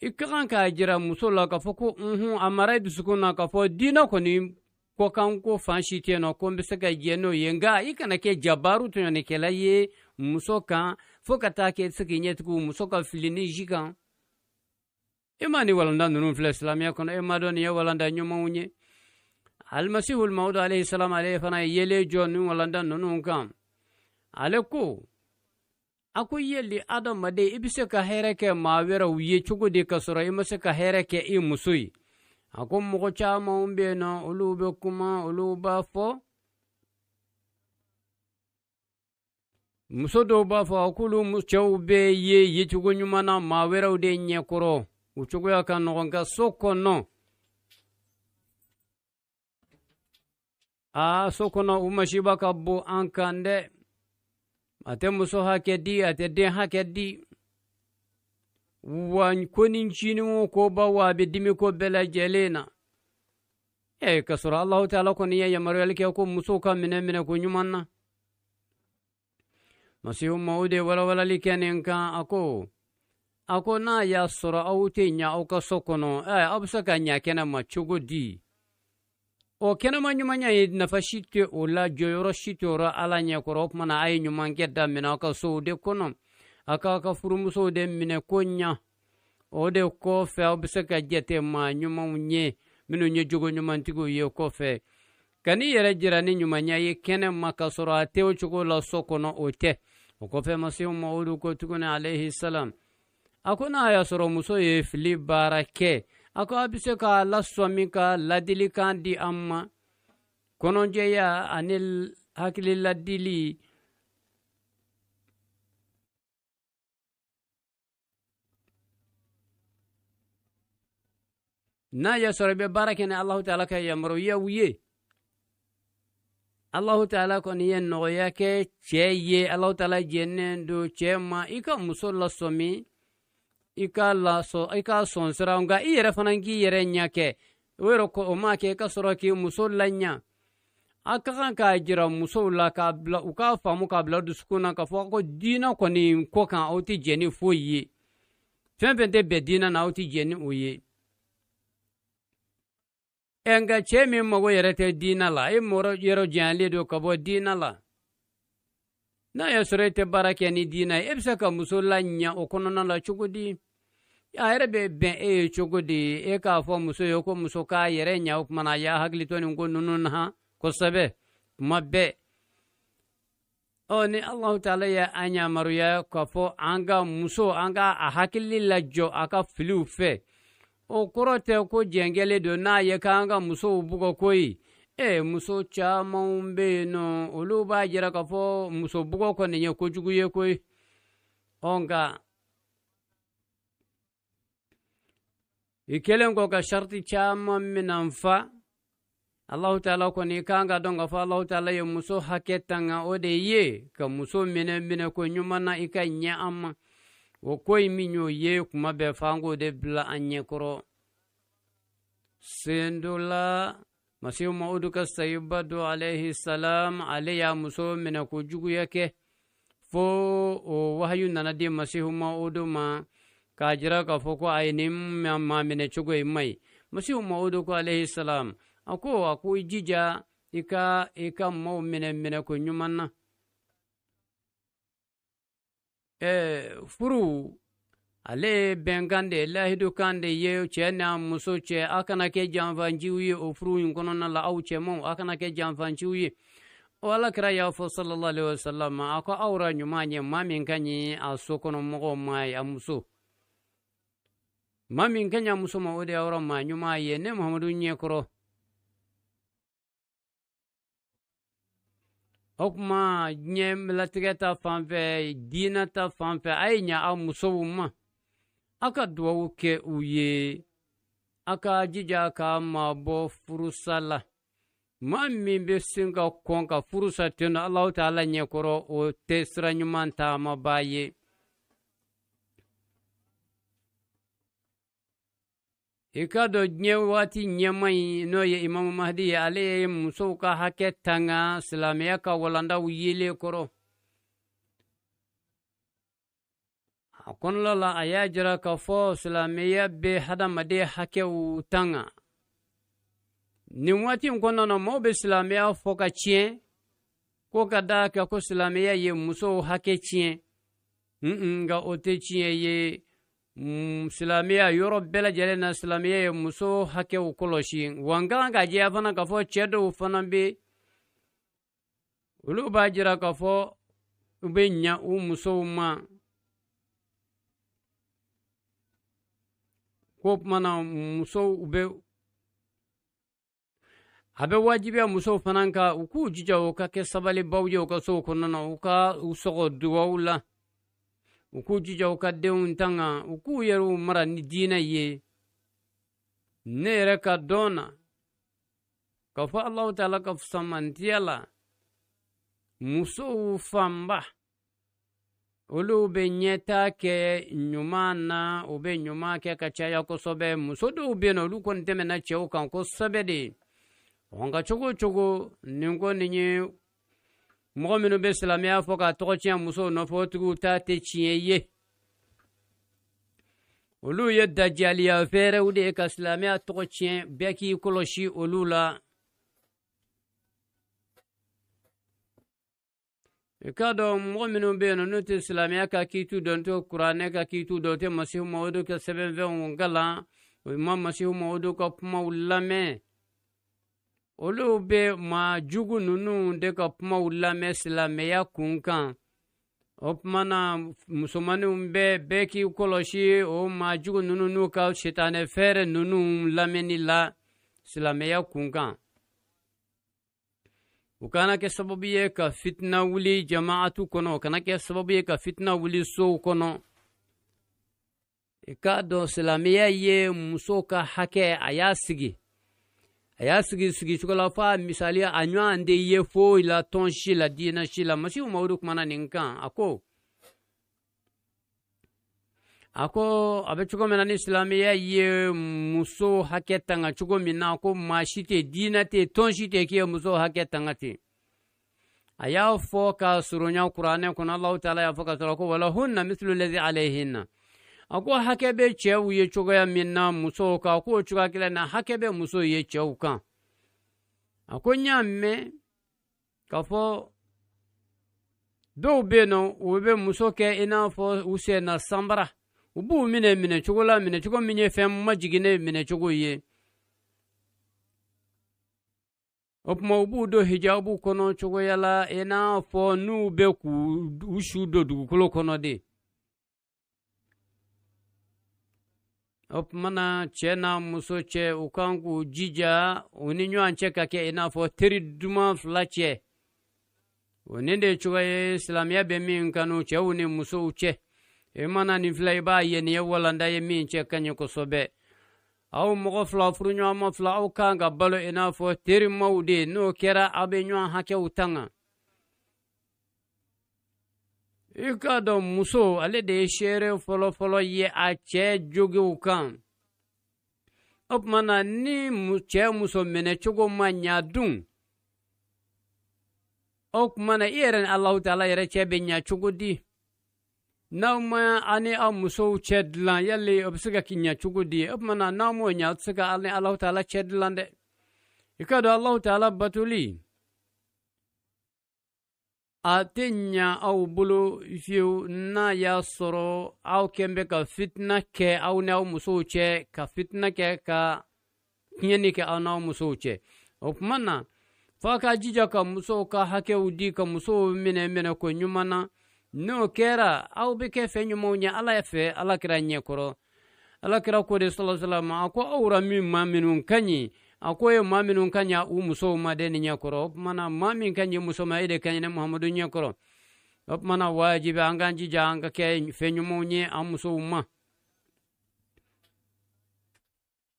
I ka kan k'a jira muso la k'a fɔ ko unhun, a mara i dusukun na k'a fɔ diinɛ kɔni kɔkan ko fan si tɛ yen nɔ ko n bɛ se ka jɛ n'o ye, nka i kana kɛ jabaru tɔɲɔnikɛla ye muso kan fo ka taa kɛ i tɛ se k'i ɲɛtugu muso ka fili ni ji kan. I ma ni walanda ninnu filɛ silamɛya kɔnɔ, e ma dɔn nin ye walanda ɲumanw ye. Alimasihu Mawudu alayhi salam ale fana ye yelen jɔ nin walanda ninnu kan. Ale ko, a ko yeli adamaden i bɛ se ka hɛrɛ kɛ maa wɛrɛw ye cogo di ka sɔrɔ i ma se ka hɛrɛ kɛ i muso ye? A ko mɔgɔ caman bɛ yen nɔ, olu bɛ kuma, olu b'a fɔ. Muso dɔw b'a fɔ k'olu cɛw bɛ ye yecogo ɲuman na maa wɛrɛw de ɲɛkɔrɔ, u cogoya ka nɔgɔn ka so kɔnɔ. Aa, so kɔnɔ u masiba ka bon an kan dɛ. A tɛ muso hakɛ di, a tɛ den hakɛ di. Wa ko ni ncinin o ko ba wa a bɛ dimi ko bɛɛ lajɛlen na. K'a sɔrɔ Alahu taala kɔni ye yamaruyali kɛ ko musow ka minɛ minɛ ko ɲuman na. Masihu Mawudu ye walawalali kɛ nin kan, a ko n'a y'a sɔrɔ aw tɛ ɲa aw ka so kɔnɔ, aw bɛ se ka ɲa kɛnɛma cogo di? O kɛnɛma ɲumanya ye nafa si tɛ o la, jɔyɔrɔ si tɛ o la Ala ɲɛkɔrɔ. O tuma na a ye ɲuman kɛ daminɛ aw ka sow de kɔnɔ, a k'aw ka furumusow de minɛ ko ɲa. O de kɔfɛ aw bɛ se ka jate maa ɲumanw ye minnu ye jogo ɲumantigiw ye kɔfɛ. Ka n'i yɛrɛ jira ni ɲumanya ye kɛnɛma ka sɔrɔ a tɛ o cogo la so kɔnɔ, o tɛ. O kɔfɛ Masihu Mawudu ko tuguni alayhi salam, a ko n'a y'a sɔrɔ muso ye fili baara kɛ, a ko a bɛ se k'a lasɔmi ka ladilikan di an ma, kɔnɔjɛya ani hakililadili. N'a y'a sɔrɔ i bɛ baara kɛ ni Alahu taala ka yamaruyaw ye, Alahu taala kɔni ye nɔgɔya kɛ cɛ ye, Alahu taala jɛnnen don cɛ ma, i ka muso lasɔmi, i k'a sɔn sira, nka i yɛrɛ fana k'i yɛrɛ ɲɛ kɛ. O yɛrɛ o ma kɛ i ka sɔrɔ k'i muso laɲa. A ka kan k'a jira musow la k'a bila u k'a faamu k'a bila dusukun na k'a fɔ ko diinɛ kɔni kɔ kan aw tɛ jɛn ni foyi ye, fɛn fɛn tɛ bɛn diinɛ na aw tɛ jɛn ni o ye. Nka cɛ min mago yɛrɛ tɛ diinɛ la, e yɔrɔ janyalen don ka bɔ diinɛ la, n'a y'a sɔrɔ e tɛ baara kɛ ni diinɛ ye, e bɛ se ka muso laɲa o kɔnɔna la cogo di? A yɛrɛ bɛ bɛn e ye cogo di? E k'a fɔ muso ye ko muso k'a yɛrɛ ɲa, o tuma na a y'a hakili to nin ko ninnu na kosɛbɛ. Kuma bɛɛ, ɔ ni Alahu taala ye an yamaruya k'a fɔ an ka muso, an ka a hakili lajɔ a ka filiw fɛ, o kɔrɔ tɛ ko jɛnkɛlen don n'a ye k'an ka musow bugɔ koyi. Muso camanw bɛ yen nɔ, olu b'a jira k'a fɔ muso bugɔ kɔni ye kojugu ye koyi. Ɔ nka i kɛlen kɔ ka sariti caman minɛn fa, Alahu taala kɔni kan ka dɔn k'a fɔ Alahu taala ye muso hakɛ tanga, o de ye ka muso minɛ minɛ ko ɲuman na, i ka ɲɛ an ma. O ko in min y'o ye, kuma bɛɛ f'an k'o de bila an ɲɛkɔrɔ. Sen dɔ la, Masihu Mawudu ka sayiba dɔ alayhi salam, ale y'a muso minɛ ko juguya kɛ, fo o wahayu nana di Masihu Mawudu ma k'a jira k'a fɔ ko a ye nin maa minɛ cogo in man ɲi. Masihu Mawudu ko alayhi salam, a ko i jija i ka maaw minɛ minɛ ko ɲuman na. Furu ale ye bɛnkan de ye, lahidu kan de ye cɛ n'a muso cɛ. A kana kɛ janfanciw ye o furu in kɔnɔna la, aw cɛmanw a kana kɛ janfanciw ye. O Ala kira y'a fɔ sallallahu alaihi wasallam, a ko aw ra ɲuman ye maa min ka ɲi a so kɔnɔ mɔgɔw ma ye, a muso maa min ka ɲi a muso ma, o de y'aw ra maa ɲuman ye ne Muhamadu ɲɛkɔrɔ. O kuma diɲɛ latigɛ ta fan fɛ, diinɛ ta fan fɛ, a ye ɲa aw musow ma, a ka duwawu kɛ u ye, a ka jija ka mabɔ furusa la. Maa min bɛ sin ka kɔn ka furusa ten nɔ Alahu taala ɲɛkɔrɔ, o tɛ sira ɲuman taamabaa ye. I k'a dɔn diɲɛ waati ɲɛma in, n'o ye Imamu Mahdi ye, ale ye musow ka hakɛ tanga silamɛya ka walandaw yelen kɔrɔ. A kɔnɔla la, a y'a jira k'a fɔ silamɛya bɛ hadamaden hakɛw tanga. Nin waati in kɔnɔna na, maaw bɛ silamɛya fɔ ka tiɲɛ, ko ka d'a kan ko silamɛya ye musow hakɛ tiɲɛ. Nka o tɛ tiɲɛ ye. Silamɛya yɔrɔ bɛɛ lajɛlen na, silamɛya ye muso hakɛw kɔlɔsi. Wa n ka kan ka jɛya fana k'a fɔ cɛ dɔw fana bɛ, olu b'a jira k'a fɔ u bɛ ɲa u musow ma. Ko tuma na musow bɛ, a bɛ wajibiya musow fana kan, u k'u jija u ka kɛ sabalibaw ye u ka sow kɔnɔna na, u ka u sɔgɔ duwawu la, u k'u jija u ka denw tanga, u k'u yɛrɛw mara ni diinɛ ye. Ne yɛrɛ ka dɔn na k'a fɔ Alahu taala ka fisamantiya la, musow fanba olu bɛ ɲɛtaa kɛ ɲuman na, u bɛ ɲuman kɛ ka caya kosɛbɛ. Muso dɔw bɛ yen nɔ, olu kɔni tɛmɛna cɛw kan kosɛbɛ de. Nka cogo o cogo, nin ko nin ye mɔgɔ minnu bɛ silamɛya fɔ k'a tɔgɔ tiɲɛ musow nɔfɛ, o tigiw ta tɛ tiɲɛ ye. Olu ye dajaliya fɛɛrɛw de ye ka silamɛya tɔgɔ tiɲɛ, bɛɛ k'i kɔlɔsi olu la. I k'a dɔn mɔgɔ minnu bɛ yen nɔ, n'u tɛ silamɛya ka kiitu dɔn, tɛ kuranɛ ka kiitu dɔn, tɛ Masihu Mawudu ka sɛbɛnfɛnw kalan, u ma Masihu Mawudu ka kumaw lamɛn, olu bɛ maa jugu ninnu de ka kumaw lamɛn silamɛya kun kan. O tuma na, musomaninw bɛɛ k'i kɔlɔsi o maa jugu ninnu n'u ka sitanɛ fɛɛrɛ ninnu lamɛnni la silamɛya kun kan. U kana kɛ sababu ye ka fitina wuli jamaatu kɔnɔ, u kana kɛ sababu ye ka fitina wuli sow kɔnɔ. I k'a dɔn silamɛya ye muso ka hakɛ, a y'a sigi, a y'a sigi sigicogo la f'a misaliya a ɲɔgɔn tɛ ye foyi la, tɔn si la, diinɛ si la. Masihu Mawudu kumana nin kan, a ko a bɛ cogo min na ni silamɛya ye muso hakɛ tanga cogo min na, ko maa si tɛ, diinɛ tɛ, tɔn si tɛ k'i ye muso hakɛ tanga ten. A y'a fɔ ka surunya kuranɛ kɔnɔ, Alahu taala y'a fɔ ka sɔrɔ ko walahunna mislu lazi alayhinna. A ko hakɛ bɛ cɛw ye cogoya min na musow kan, k'o cogoya kelen na hakɛ bɛ musow ye cɛw kan. A ko n y'a mɛn k'a fɔ dɔw bɛ yen nɔ, u bɛ muso kɛ i n'a fɔ u senna sanbara, u b'u minɛ minɛ cogo la, minɛ cogo min ye fɛn majiginnen minɛ cogo ye. O tuma u b'u don hijabu kɔnɔ cogoya la i n'a fɔ n'u bɛ k'u su don dugukolo kɔnɔ de. O tuma na cɛ n'a muso cɛ, u kan k'u jija u ni ɲɔgɔn cɛ ka kɛ i n'a fɔ teri duman fila cɛ. O nin de cogoya ye silamɛya bɛ min kanu cɛw ni musow cɛ. I mana nin filɛ, i b'a ye nin ye walanda ye min cɛ ka ɲi kosɛbɛ. Aw mɔgɔ fila, furuɲɔgɔnma fila, aw kan ka balo i n'a fɔ terimaw de. N'o kɛra, aw bɛ ɲɔgɔn hakɛw tanga. I k'a dɔn, muso ale de ye seere fɔlɔfɔlɔ ye a cɛ jogiw kan. O tuma na ni cɛ muso minɛ cogo ma ɲa dun, o tuma na i yɛrɛ ni Alahu taala yɛrɛ cɛ bɛ ɲa cogo di? N'aw ma aw ni aw musow cɛ dilan, yali o bɛ se ka ɲa cogo di? O tuma na n'aw m'o ɲa, aw tɛ se ka aw ni Alahu taala cɛ dilan dɛ. I k'a dɔn, Alahu taala batoli a tɛ ɲa aw bolo fiyewu n'a y'a sɔrɔ aw kɛn bɛ ka fitina kɛ aw ni aw musow cɛ, ka fitina kɛ, ka tiɲɛni kɛ aw n'aw musow cɛ. O tuma na f'a ka jija ka musow ka hakɛw di, ka musow minɛ minɛ ko ɲuman na. N'o kɛra, aw bɛ kɛ fɛn ɲumanw ye Ala fɛ, Ala kira ɲɛkɔrɔ. Ala kira ko de, sɔlɔ salam, a ko aw ra min maa minnu ka ɲi, a ko ye maa minnu ka ɲa u musow ma de nin ɲɛkɔrɔ. O tuma na maa min ka ɲi muso ma, e de ka ɲi ne Muhamadu ɲɛkɔrɔ. O tuma na wajibi an k'an jija an ka kɛ fɛn ɲumanw ye an musow ma.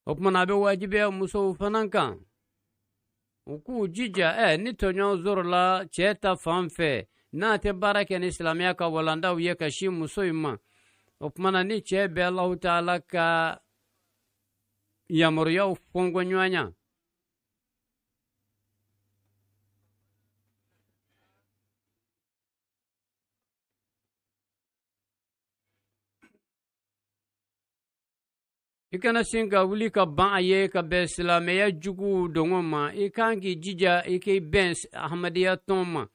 O tuma na a bɛ wajibiya musow fana kan, u k'u jija. Ni tɔɲɔ sɔrɔla cɛ ta fan fɛ, n'a tɛ baara kɛ ni silamɛya ka walandaw ye ka si muso in ma, o tuma na ni cɛ bɛ Alahu taala ka yamaruyaw fɔnkɔɲɔgɔnya, i kana sin ka wuli ka ban a ye ka bɛn silamɛya juguw dɔngɔ ma. I kan k'i jija i k'i bɛn Ahmadiyya tɔn ma.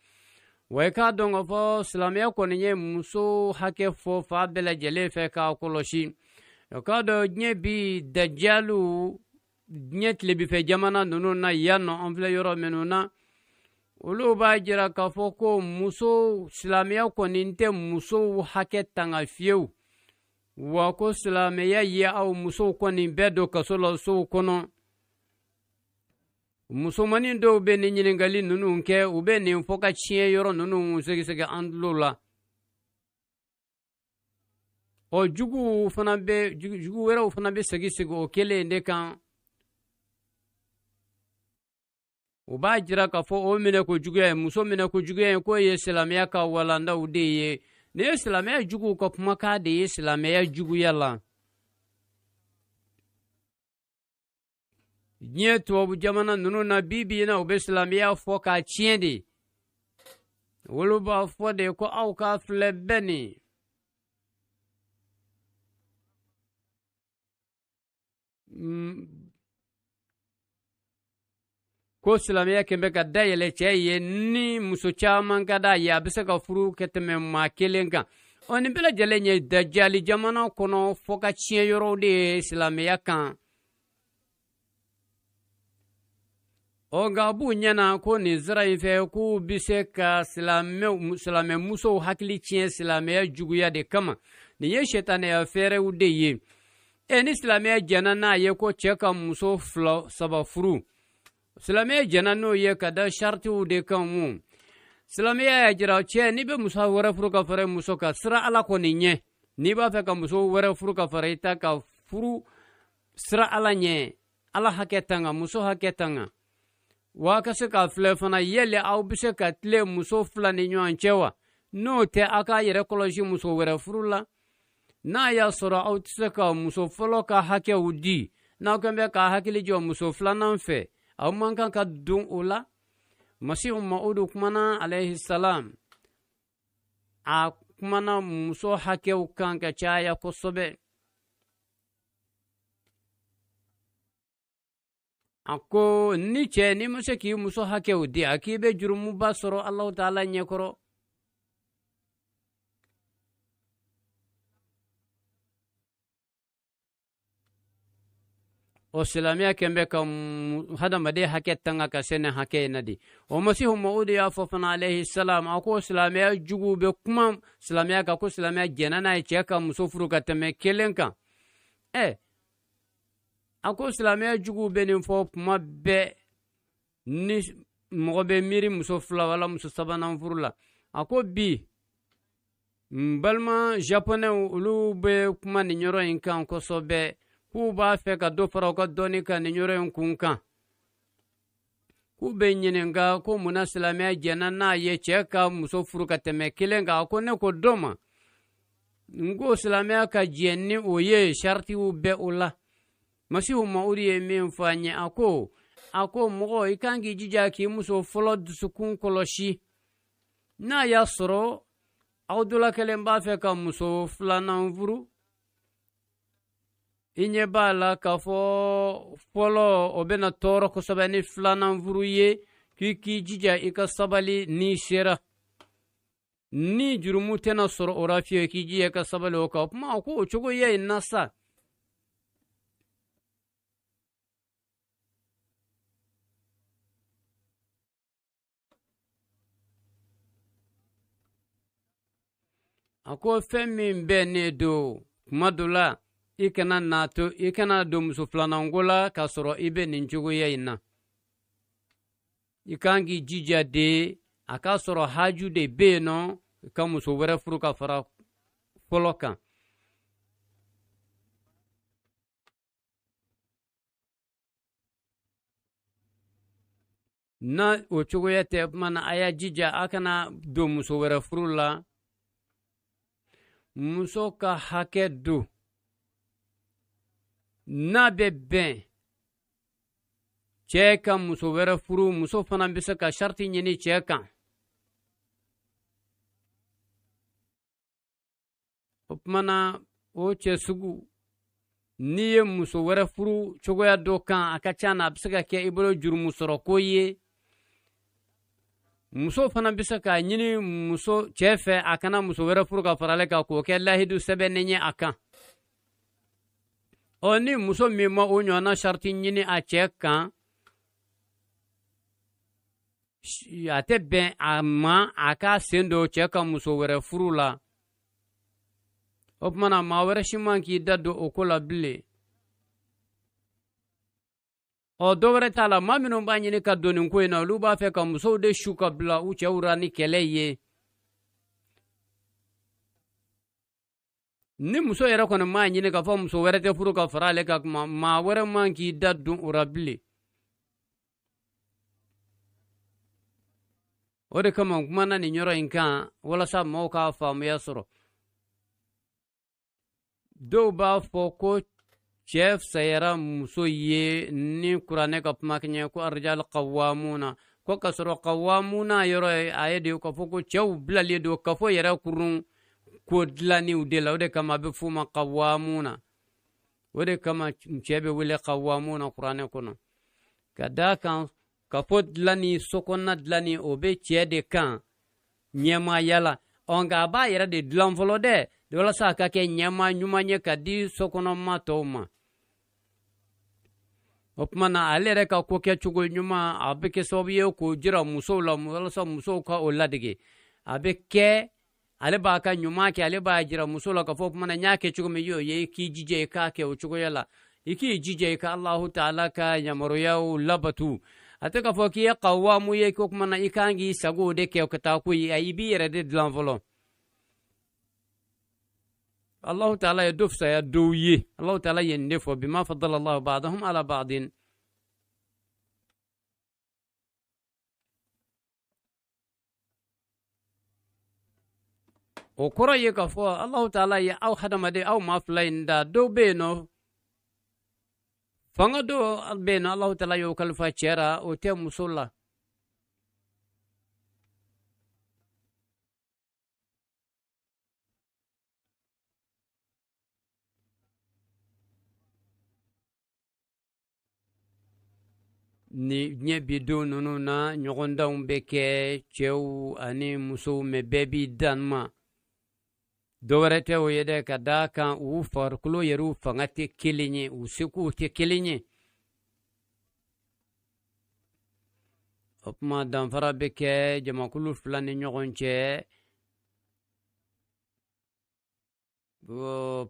Wa i k'a dɔn k'a fɔ silamɛya kɔni ye muso hakɛ fɔ fa bɛɛ lajɛlen fɛ k'a kɔlɔsi. O k'a dɔn, diɲɛ bi dajalu, diɲɛ tilebifɛ jamana ninnu na yan nɔ, an filɛ yɔrɔ minnu na, olu b'a jira k'a fɔ ko muso, silamɛya kɔni tɛ musow hakɛ tanga fiyewu, wa ko silamɛya ye aw musow kɔni bɛɛ don kaso la sow kɔnɔ. Musomanin dɔw bɛ nin ɲininkali ninnu kɛ, u bɛ nin fɔ ka tiɲɛ yɔrɔ ninnu sɛgɛsɛgɛ an tulo la. Ɔ juguw fana bɛ, jugu wɛrɛw fana bɛ segin segin o kelen de kan. U b'a jira k'a fɔ o minɛ ko juguya ye, muso minɛ ko juguya ye, k'o ye silamɛya ka walandaw de ye. Nin ye silamɛya juguw ka kumakan de ye silamɛya juguya la. Diɲɛ tubabu jamana ninnu na bi bi in na, u bɛ silamɛya fɔ k'a tiɲɛ de. Olu b'a fɔ de ko aw ka filɛ bɛɛ nin ko silamɛya kɛn bɛ ka dayɛlɛ cɛ ye, ni muso caman ka d'a ye, a bɛ se ka furu kɛ tɛmɛ maa kelen kan. Ɔ nin bɛɛ lajɛlen ye dajali jamana kɔnɔ fɔ ka tiɲɛ yɔrɔw de ye silamɛya kan. Ɔ nka a b'u ɲɛna ko nin sira in fɛ, k'u bɛ se ka silamɛmusow hakili tiɲɛ silamɛya juguya de kama. Nin ye sɛtanɛya fɛɛrɛw de ye. Ni silamɛya jɛnna n'a ye ko cɛ ka muso fila saba furu, silamɛya jɛnna n'o ye ka da saritiw de kan. Mun silamɛya y'a jira, cɛ n'i bɛ muso wɛrɛ furu ka fara muso kan, sira Ala kɔni ɲɛ. N'i b'a fɛ ka muso wɛrɛ furu ka fara i ta ka furu, sira Ala ɲɛ, Ala hakɛ tanga, muso hakɛ tanga. Wa ka se k'a filɛ fana, yali aw bɛ se ka tile muso fila ni ɲɔgɔn cɛ wa? N'o tɛ, aw k'a yɛrɛ kɔlɔsi muso wɛrɛ furu la. N'a y'a sɔrɔ aw tɛ se ka muso fɔlɔ ka hakɛw di, n'aw kɛn bɛ k'a hakili jɔ muso filanan fɛ, aw man kan ka don o la. Masihu Maudu kumana alayhi salam, a kumana muso hakɛw kan ka caya kosɛbɛ. A ko ni cɛ n'i ma se k'i muso hakɛw di, a k'i bɛ jurumuba sɔrɔ Alahu taala ɲɛkɔrɔ. O silamɛya kɛn bɛ ka hadamaden hakɛ tanga ka se nin hakɛ in na de. O Masihu Mawudu y'a fɔ fana alayhi salam, a ko silamɛya juguw bɛ kuma silamɛya kan ko silamɛya jɛnna n'a ye cɛ ka muso furu ka tɛmɛ kelen kan. A ko silamɛya juguw bɛ nin fɔ kuma bɛɛ ni mɔgɔ bɛ miiri muso fila wala muso sabanan furu la. A ko bi n balima japonɛw olu bɛ kuma nin yɔrɔ in kan kosɛbɛ, k'u b'a fɛ ka dɔ fara u ka dɔnni kan nin yɔrɔ in kun kan. K'u bɛ ɲininka ko munna silamɛya jɛnna n'a ye cɛ ka muso furu ka tɛmɛ kelen kan. A ko ne ko dɔ ma, n ko silamɛya ka jɛn ni o ye, saritiw bɛ o la. Masihu Mawudu ye min fɔ an ye, a ko mɔgɔ i kan k'i jija k'i muso fɔlɔ dusukun kɔlɔsi. N'a y'a sɔrɔ aw dɔ la kelen b'a fɛ ka muso filanan furu, i ɲɛ b'a la k'a fɔ fɔlɔ o bɛna tɔɔrɔ kosɛbɛ ni filanan furu ye, k'i k'i jija i ka sabali n'i sera. Ni jurumu tɛna sɔrɔ o la fiyewu, k'i jija i ka sabali o kan. O kuma ko o cogoya in na sa, a ko fɛn min bɛnnen don kuma dɔ la, i kana n'a to i kana don muso filananko la k'a sɔrɔ i bɛ nin cogoya in na. I kan k'i jija de a k'a sɔrɔ haju de bɛ yen nɔ i ka muso wɛrɛ furu ka fara fɔlɔ kan. Na o cogoya tɛ, kuma na a y'a jija a kana don muso wɛrɛ furu la. Muso ka hakɛ don n'a bɛ bɛn cɛ ka muso wɛrɛ furu, muso fana bɛ se ka sariti ɲini cɛ kan. O tuma na o cɛ sugu n'i ye muso wɛrɛ furu cogoya dɔ kan, a ka ca na a bɛ se ka kɛ i bolo jurumu sɔrɔ ko ye. Muso fana bɛ se k'a ɲini muso cɛ fɛ a kana muso wɛrɛ furu ka fara ale kan, k'o kɛ lahidu sɛbɛnnen ye a kan. Ɔ ni muso min ma o ɲɔgɔnna sariti ɲini a cɛ kan, a tɛ bɛn a ma a k'a sen don cɛ ka muso wɛrɛ furu la. O tuma na maa wɛrɛ si man k'i da don o ko la bilen. Ɔ dɔ wɛrɛ t'a la, maa minnu b'a ɲini ka don nin ko in na, olu b'a fɛ ka musow de su ka bila u cɛw ra ni kɛlɛ ye. Ni muso yɛrɛ kɔni m'a ɲini k'a fɔ muso wɛrɛ tɛ furu ka fara ale kan, kuma maa wɛrɛ man k'i da don o la bilen. O de kama n kumana nin yɔrɔ in kan walasa maaw k'a faamuya sɔrɔ. Dɔw b'a fɔ ko cɛ fisayara muso ye ni kuranɛ ka kuma kɛɲɛ ko arrijal qawwamuna, ko k'a sɔrɔ qawwamuna yɔrɔ a ye de k'a fɔ ko cɛw bilalen don kafo yɛrɛ kurun ko dilanniw de la. O de kama a bɛ f'u ma qawwamuna. O de kama cɛ bɛ wele qawwamuna kuranɛ kɔnɔ. Ka d'a kan kafo dilanni, sokɔnɔna dilanni, o bɛ cɛ de kan ɲɛmaaya la. Ɔ nka a b'a yɛrɛ de dilan fɔlɔ dɛ, walasa a ka kɛ ɲɛmaa ɲuman ye ka di sokɔnɔma tɔw ma. O tuma na ale yɛrɛ ka ko kɛcogo ɲuman a bɛ kɛ sababu ye k'o jira musow la walasa musow ka o ladege. A bɛ kɛ ale b'a ka ɲuman kɛ, ale b'a jira muso la k'a fɔ o tuma na n y'a kɛ cogo min, i y'o ye, i k'i jija i k'a kɛ o cogoya la. I k'i jija i ka Alahu taala ka yamaruyaw labatu. A tɛ k'a fɔ k'i ye kawamu ye ko tuma na i kan k'i sago de kɛ ka taa ko ye, ayi, i b'i yɛrɛ de dilan fɔlɔ. Allahu taala ye dɔ fisaya dɔw ye. Allahu taala ye nin de fɔ bima faddala Allahu ba'dahum ala ba'din. O kɔrɔ ye k'a fɔ Allahu taala ye aw hadamaden aw maa fila in da. Dɔw bɛ yen nɔ fanga dɔw bɛ yen nɔ Allahu taala y'o kalifa cɛ ra, o tɛ muso la. Ni diɲɛ bi don ninnu na, ɲɔgɔndanw bɛ kɛ cɛw ani musow, mɛ bɛɛ b'i dan ma. Dɔ wɛrɛ tɛ o ye dɛ, ka d'a kan u farikolo yɛrɛw fanga tɛ kelen ye, u sekow tɛ kelen ye. O tuma danfara bɛ kɛ jamakulu fila ni ɲɔgɔn cɛ.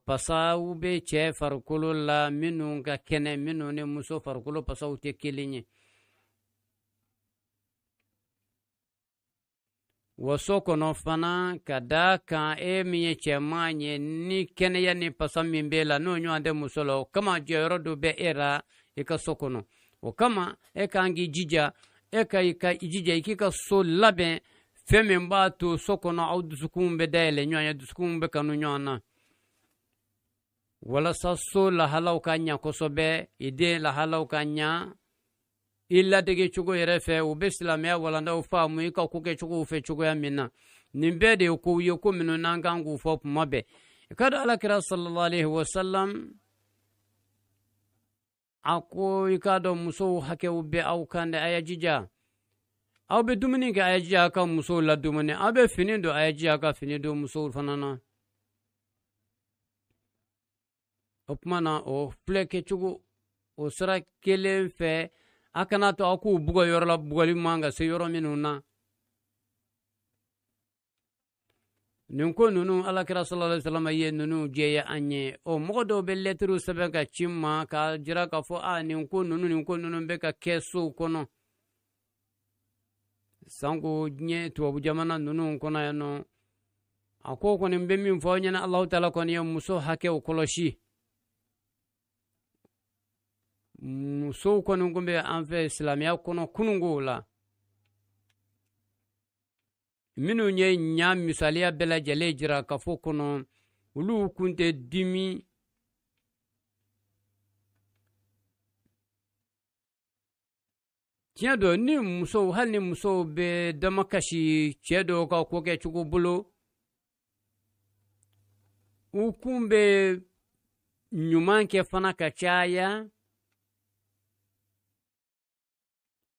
Pasaw bɛ cɛ farikolo la minnu ka kɛnɛ, minnu ni muso farikolo pasaw tɛ kelen ye. Wa so kɔnɔ fana, ka da kan e min ye cɛman ye, ni kɛnɛya ni pasa min b'e la, n'o ɲɔgɔn tɛ muso la, o kama jɔyɔrɔ dɔ bɛ e la i ka so kɔnɔ. O kama e kan k'i jija, e ka i ka i jija i k'i ka so labɛn fɛn min b'a to so kɔnɔ aw dusukunw bɛ dayɛlɛ ɲɔgɔn ye, dusukunw bɛ kanu ɲɔgɔn na, walasa so lahalaw ka ɲa kosɛbɛ, i den lahalaw ka ɲa i ladege cogo yɛrɛ fɛ, u bɛ silamɛya walandaw faamu i ka ko kɛcogow fɛ cogoya min na. Nin bɛɛ de ye kow ye, ko minnu n'an kan k'u fɔ kuma bɛɛ. I ka dɔn Alakira sallallahu alaihi wasallam a ko, i k'a dɔn musow hakɛw bɛ aw kan dɛ, a y'a jija. Aw bɛ dumuni kɛ, a y'a jija a ka musow ladumuni. Aw bɛ fini don, a y'a jija a ka fini don musow fana na. O tuma na o filɛ kɛcogo o sira kelen fɛ, a kana to aw k'u bugɔ yɔrɔ la, bugɔli man ka se yɔrɔ minnu na. Nin ko ninnu, Alakira sallallahu alaihi wasallam ye ninnu jɛya an ye. O mɔgɔ dɔw bɛ lɛtiriw sɛbɛn ka ci n ma k'a jira k'a fɔ a nin ko ninnu, nin ko ninnu bɛ ka kɛ sow kɔnɔ, sanko diɲɛ tubabu jamana ninnu kɔnɔ yan nɔ. A ko kɔni bɛ min fɔ aw ɲɛna, Alahu taala kɔni ye muso hakɛw kɔlɔsi. Musow kɔni kun bɛ an fɛ silamɛya kɔnɔ kununko la, minnu ye ɲa misaliya bɛɛ lajɛlen jira kafo kɔnɔ, olu kun tɛ dimi. Tiɲɛ don, ni musow, hali ni musow bɛ damakasi cɛ dɔw ka ko kɛcogo bolo, u kun bɛ ɲuman kɛ fana ka caya.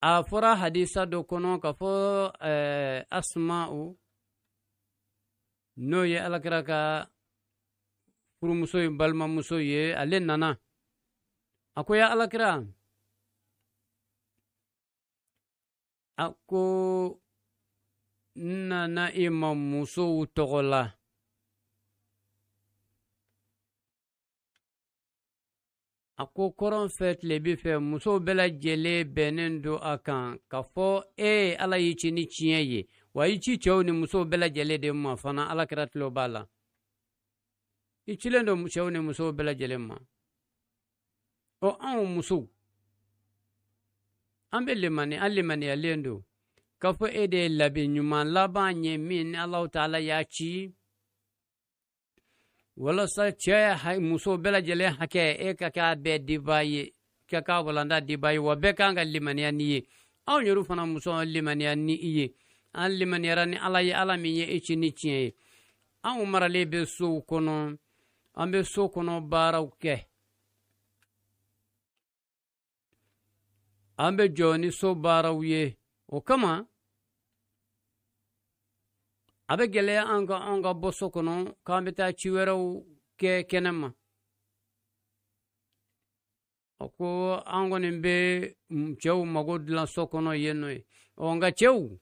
A fɔra hadisa dɔ kɔnɔ k'a fɔ Asma'u, n'o ye Alakira ka furumuso ye, balimamuso ye, ale nana, a ko: ya Alakira, a ko n nana i ma musow tɔgɔ la. A ko kɔrɔn fɛ, tilebi fɛ, musow bɛɛ lajɛlen bɛnnen don a kan k'a fɔ e Ala y'i ci ni tiɲɛ ye, wa i ci cɛw ni musow bɛɛ lajɛlen de ma fana. Alakira tulo b'a la, i cilen don cɛw ni musow bɛɛ lajɛlen ma. Ɔ, anw musow, an bɛ lemani, an lemaniyalen don k'a fɔ e de ye labi ɲuman laban ye min ni Alahu taala y'a ci walasa cɛ muso bɛɛ lajɛlen hakɛ, e ka kɛ a bɛɛ dibaa ye, ka k'a walanda dibaa ye, wa bɛɛ kan ka limaniya n'i ye. Anw yɛrɛ fana muso limaniya ni i ye, an limaniyara ni Ala ye, Ala min ye e ci ni tiɲɛ ye. Anw maralen bɛ sow kɔnɔ, an bɛ so kɔnɔ baaraw kɛ, an bɛ jɔ ni so baaraw ye. O kama a bɛ gɛlɛya an ka, an ka bɔ so kɔnɔ k'an bɛ taa ci wɛrɛw kɛ kɛnɛ ma. A ko an kɔni bɛ cɛw mago dilan so kɔnɔ yen nɔ ye. Ɔ, nka cɛw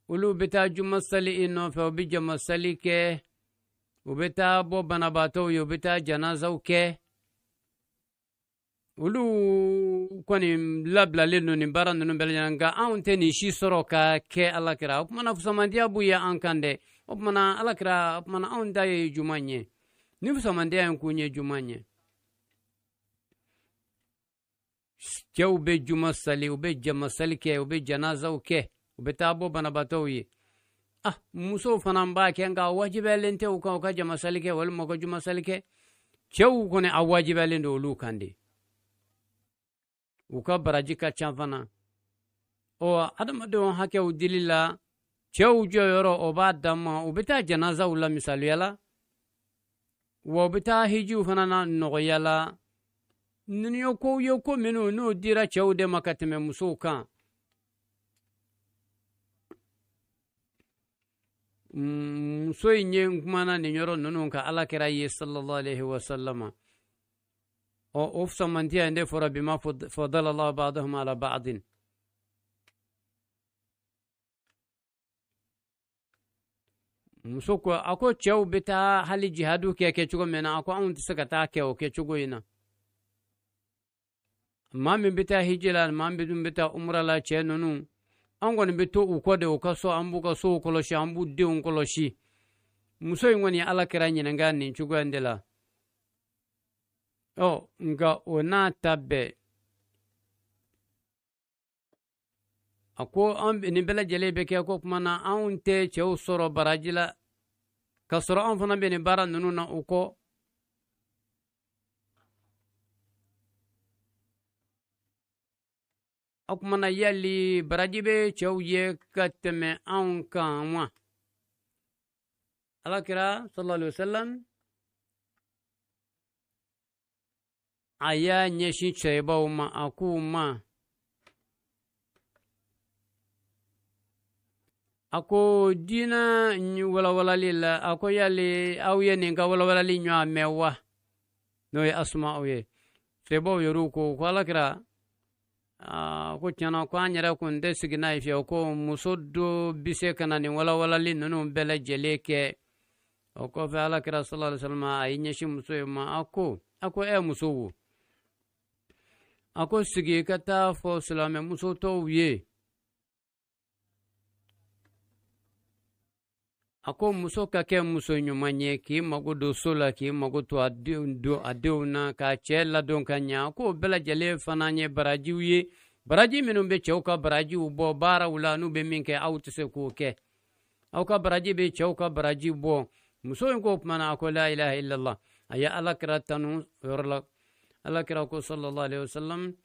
olu bɛ taa juma sali i nɔfɛ, u bɛ jama sali kɛ, u bɛ taa bɔ banabaatɔw ye, u bɛ taa janazaw kɛ. Olu kɔni labilalen don nin baara ninnu bɛɛ lajɛlen, nka anw tɛ nin si sɔrɔ ka kɛ. Alakira, o kumana fusamandiya b'u ye an kan dɛ. O kumana Alakira, o kumana anw ta ye juman ye? Ni fusamandiya in kun ye juman ye? Cɛw bɛ juma sali, u bɛ jama sali kɛ, u bɛ janazaw kɛ, u bɛ taa bɔ banabaatɔw ye. Ah, musow fana b'a kɛ, nka wajibiyalen tɛ u kan u ka jama sali kɛ walima u ka juma sali kɛ. Cɛw kɔni, a wajibiyalen don olu kan de, u ka baraji ka ca fana. Ɔ, adamadenw hakɛw dili la, cɛw jɔyɔrɔ o b'a dan ma. U bɛ taa janazaw la misaliya la, wa u bɛ taa hijiw fana na nɔgɔya la. Ninnu ye kow ye, ko minnu n'o dira cɛw de ma ka tɛmɛ musow kan. Muso in ye n kumana nin yɔrɔ ninnu kan Alakira ye sallallahu alaihi wasallama. Ɔ, o fisamantiya in de fɔra bima fadala Allah ba'dahum ala ba'din. Muso ko, a ko cɛw bɛ taa hali jihadu kɛ kɛcogo min na, a ko anw tɛ se ka taa kɛ o kɛcogo in na. Maa min bɛ taa hiji la, maa min dun bɛ taa umra la, cɛ ninnu an kɔni bɛ to u kɔ de, u ka so, an b'u ka sow kɔlɔsi, an b'u denw kɔlɔsi. Muso in kɔni Ala kira ɲininka nin cogoya in de la. Ɔ nka o n'a ta bɛɛ, a ko an nin bɛɛ lajɛlen bɛ kɛ ko tuma na anw tɛ cɛw sɔrɔ baraji la, k'a sɔrɔ anw fana bɛ nin baara ninnu na u kɔ. O tuma na yali baraji bɛ cɛw ye ka tɛmɛ anw kan wa? Ala kira sallallahu alaihi wasallam a y'a ɲɛsin cɛbaw ma, a k'u ma, a ko diinɛ walawalali la, a ko yali aw ye nin ka walawalali ɲɔgɔn mɛn wa? N'o ye Asuma'u ye. Cɛbaw yɛrɛw ko ko Ala kira, ko tiɲɛna ko an yɛrɛ kun tɛ sigi n'a ye fiyewu, ko muso dɔ bɛ se ka na nin walawalali ninnu bɛɛ lajɛlen kɛ. O kɔfɛ Ala kira sallallahu alaihi wasallam a y'i ɲɛsin muso in ma, a ko ɛ muso wo, a ko sigi ka taa fɔ silamɛ muso tɔw ye. A ko muso ka kɛ muso ɲuman ye, k'i mago don so la, k'i mago to a denw na, k'a cɛ ladon ka ɲa. A k'o bɛɛ lajɛlen fana ye barajiw ye, baraji minnu bɛ cɛw ka barajiw bɔ baaraw la, n'u bɛ min kɛ aw tɛ se k'o kɛ, aw ka baraji bɛ cɛw ka baraji bɔ. Muso in ko o tuma na, a ko la ilaha illallah. A ye Ala kira tanu o yɔrɔ la. Ala kira ko sallallahu alaihi wasallam,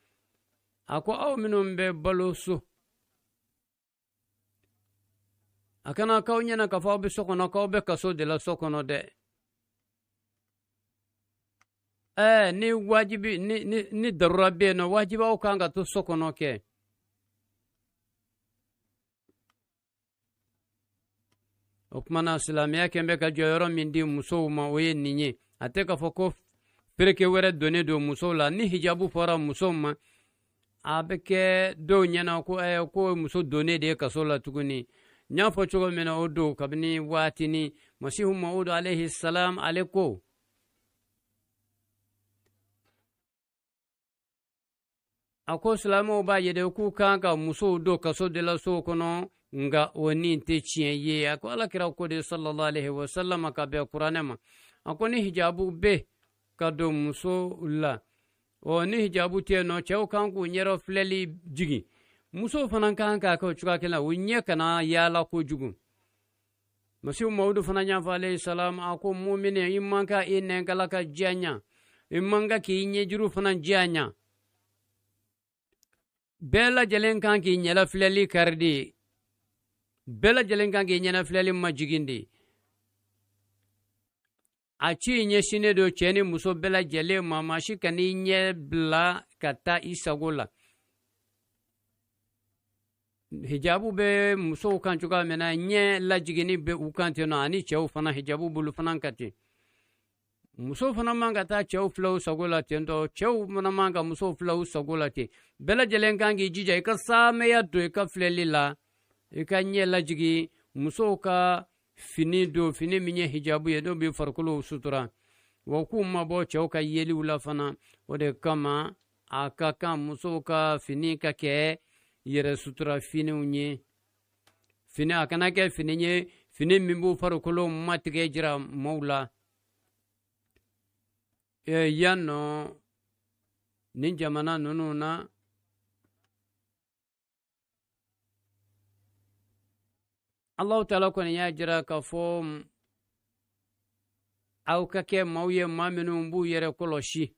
a ko aw minnu bɛ balo so, a kana k'aw ɲɛna k'a fɔ aw bɛ so kɔnɔ, k'aw bɛ kaso de la so kɔnɔ dɛ. Ni wajibi ni darura bɛ yen nɔ, wajibi aw kan ka to so kɔnɔ kɛ. O tuma na silamɛya kɛn bɛ ka jɔyɔrɔ min di musow ma, o ye nin ye. A tɛ k'a fɔ ko pereke wɛrɛ donnen don musow la. Ni hijabu fɔra musow ma, a bɛ kɛ dɔw ɲɛna ko ko muso donnen de ye kaso la tuguni. N y'a fɔ cogo min na, o don kabini waatini Masihu Mawudu alayhi salam, ale ko a ko silamɛw b'a ye de k'u kan ka musow don kaso de la sow kɔnɔ, nka o nin tɛ tiɲɛ ye. A ko Ala kira ko de sallallahu alaihi wasallam ka bɛn kuranɛ ma, a ko ni hijabu bɛ ka don muso la, ɔ ni hijabu tɛ yen nɔ, cɛw kan k'u ɲɛrɔ filɛli jigin, musow fana kan k'a kɛ o cogoya kelen na, u ɲɛ kana yaala kojugu. Masihu Mawudu fana y'a fɔ alayhi salam, a ko mumini, i man ka i nɛnkala ka diya, i man ka k'i ɲɛjuru fana diya. Bɛɛ lajɛlen kan k'i ɲɛla filɛli kari de, bɛɛ lajɛlen kan k'i ɲɛna filɛli majigin de. A ci ɲɛsinnen don cɛ ni muso bɛɛ lajɛlen ma, maa si kan'i ɲɛ bila ka taa i sago la. Hijabu bɛ musow kan cogoya min na, ɲɛ lajiginni bɛ u kan ten nɔ, ani cɛw fana hijabu bolo fana ka ten. Musow fana man ka taa cɛw filɛ u sago la ten tɔ, cɛw fana man ka musow filɛ u sago la ten. Bɛɛ lajɛlen kan k'i jija i ka saamɛya don i ka filɛli la, i ka ɲɛ lajigin. Musow ka fini don, fini min ye hijabu ye, n'o bɛ farikolo sutura, wa k'u mabɔ cɛw ka yeliw la fana. O de kama a ka kan musow ka fini ka kɛ yɛrɛ sutura finiw ye. Fini a kana kɛ fini ye, fini min b'u farikolo matigɛ jira maaw la. Yan nɔ nin jamana ninnu na, Allahu taala kɔni y'a jira k'a fɔ aw ka kɛ maaw ye, maa minnu b'u yɛrɛ kɔlɔsi,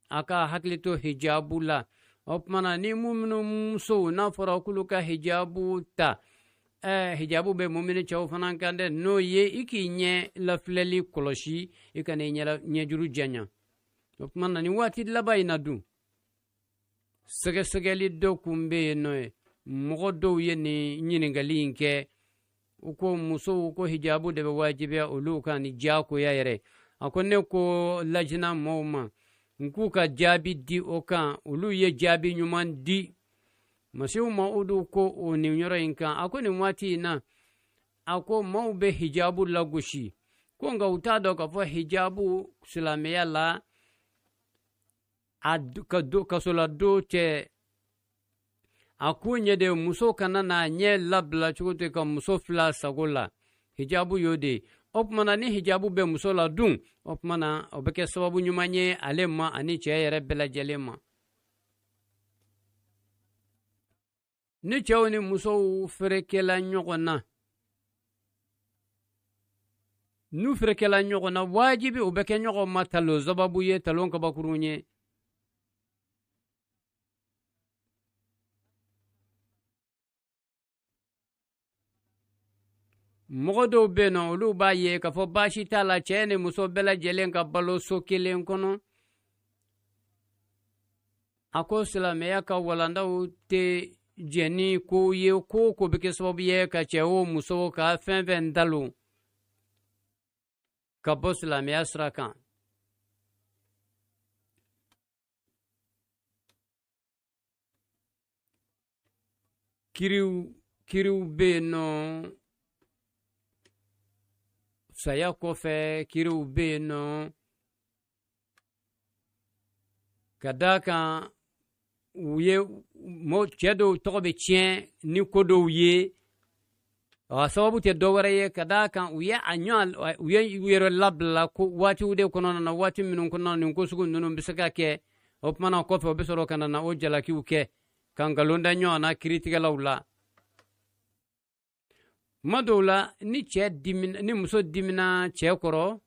a ka hakili to hijabu la. O tuma na ni muminu musow n'a fɔra k'olu ka hijabu ta, hijabu bɛ mumini cɛw fana kan dɛ, n'o ye i k'i ɲɛ lafilɛli kɔlɔsi, i kana i ɲɛjuru janya. O tuma na nin waati laban in na dun, sɛgɛsɛgɛli dɔ kun bɛ yen nɔ ye. Mɔgɔ dɔw ye nin ɲininkali in kɛ, u ko musow ko hijabu de bɛ wajibiya olu kan ni diyagoya yɛrɛ. A ko ne ko lajina mɔgɔw ma, n k'u ka jaabi di o kan, olu ye jaabi ɲuman di. Masihu Mawudu ko o nin yɔrɔ in kan, a ko nin waati in na, A ko maaw bɛ hijabu lagosi, ko nka u t'a dɔn k'a fɔ hijabu silamɛya la a ka kasoladon tɛ. A ko ɲɛ de muso kana na ɲɛ labila cogo tɛ ka muso fila sago la, hijabu y'o de ye. O tuma na ni hijabu bɛ muso la dun, o tuma na o bɛ kɛ sababu ɲuman ye ale ma ani cɛ yɛrɛ bɛɛ lajɛlen ma. Ni cɛw ni musow ferekela ɲɔgɔn na, n'u ferekela ɲɔgɔn na, wajibi u bɛ kɛ ɲɔgɔn ma talon sababu ye, talon kabakurun ye. Mɔgɔ dɔw bɛ yen nɔ, olu b'a ye k'a fɔ baasi t'a la cɛ ni muso bɛɛ lajɛlen ka balo so kelen kɔnɔ. A ko silamɛya ka walandaw tɛ jɛn ni ko ye, ko o ko bɛ kɛ sababu ye ka cɛ o muso ka fɛn fɛn talon ka bɔ silamɛya sira kan. Kiriw bɛ yen nɔ saya kɔfɛ, kiriw bɛ yen nɔ ka d'a kan u ye cɛ dɔw tɔgɔ bɛ tiɲɛ ni ko dɔw ye, a sababu tɛ dɔ wɛrɛ ye ka d'a kan u ye a ɲɔ u ye u yɛrɛ labila ko waatiw de kɔnɔna na, waati minnu kɔnɔna nin ko sugu ninnu bɛ se ka kɛ. O tuma na kɔfɛ u bɛ sɔrɔ ka na o jalakiw kɛ ka nkalon da ɲɔgɔn na kiiritigɛlaw la. Kuma dɔw la ni cɛ dimina, ni muso dimina cɛ kɔrɔ,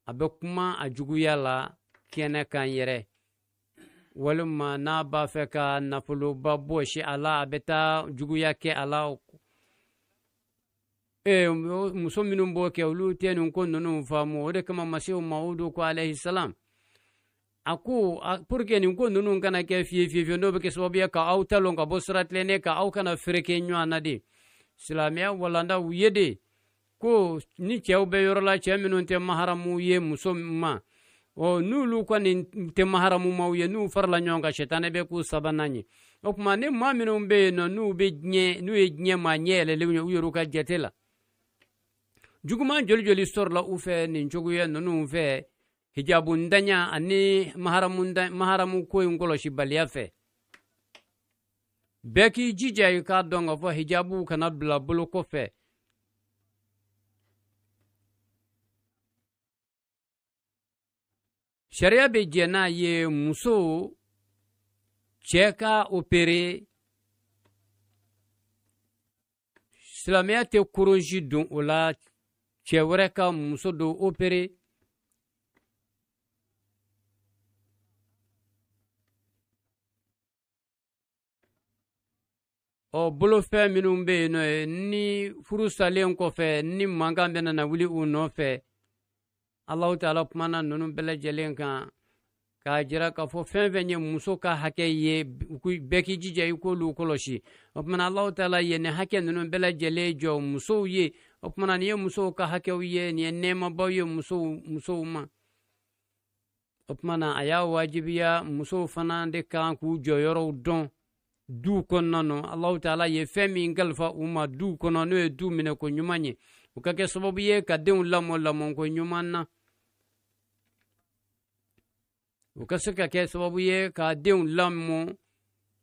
a bɛ kuma a juguya la kɛnɛ kan yɛrɛ, walima n'a b'a fɛ ka nafoloba bɔsi a la, a bɛ taa juguya kɛ a la. Muso minnu b'o kɛ, olu tɛ nin ko ninnu faamu. O de kama Masihu Mawudu ko alayhi salam, a ko pour que nin ko ninnu kana kɛ fiye fiye fiye, n'o bɛ kɛ sababu ye ka aw talon ka bɔ sira tilennen kan, aw kana fereke ɲɔgɔn na de. Silamɛya walandaw ye de ko ni cɛw bɛ yɔrɔ la, cɛ minnu tɛ maharamu ye muso ma, ɔ n'olu kɔni tɛ maharamu maw ye, n'u farala ɲɔgɔn kan, sitanɛ bɛ k'u sabanan ye. O tuma ni maa minnu bɛ yen nɔ, n'u bɛ diɲɛ, n'u ye diɲɛ maa ɲɛ yɛlɛlenw ye u yɛrɛw ka jate la, juguman joli joli sɔrɔla u fɛ nin cogoya ninnu fɛ, hijabu ntanya ani maharamu ko in kɔlɔsibaliya fɛ. Bɛɛ k'i jija i k'a dɔn k'a fɔ hijabu kana bila bolo kɔfɛ. Sariya bɛ jɛn n'a ye muso cɛ ka opere, silamɛya tɛ koroji don o la cɛ wɛrɛ ka muso dɔ opere. Ɔ bolofɛn minnu bɛ yen nɔ, ni furu salen kɔfɛ ni mankan bɛ nana wuli u nɔfɛ, Alahu taala kumana ninnu bɛɛ lajɛlen kan k'a jira k'a fɔ fɛn fɛn ye muso ka hakɛ ye, bɛɛ k'i jija i k'olu kɔlɔsi. O tuma na Alahu taala ye nin hakɛ ninnu bɛɛ lajɛlen jɔ musow ye. O tuma na nin ye musow ka hakɛw ye, nin ye nɛɛmabaw ye musow ma. O tuma na a y'a wajibiya musow fana de kan k'u jɔyɔrɔw dɔn du kɔnɔna na. Alahu taala ye fɛn min kalifa u ma du kɔnɔ, n'o ye du minɛko ɲuman ye, o ka kɛ sababu ye ka denw lamɔ lamɔko ɲuman na, o ka se ka kɛ sababu ye ka denw lamɔ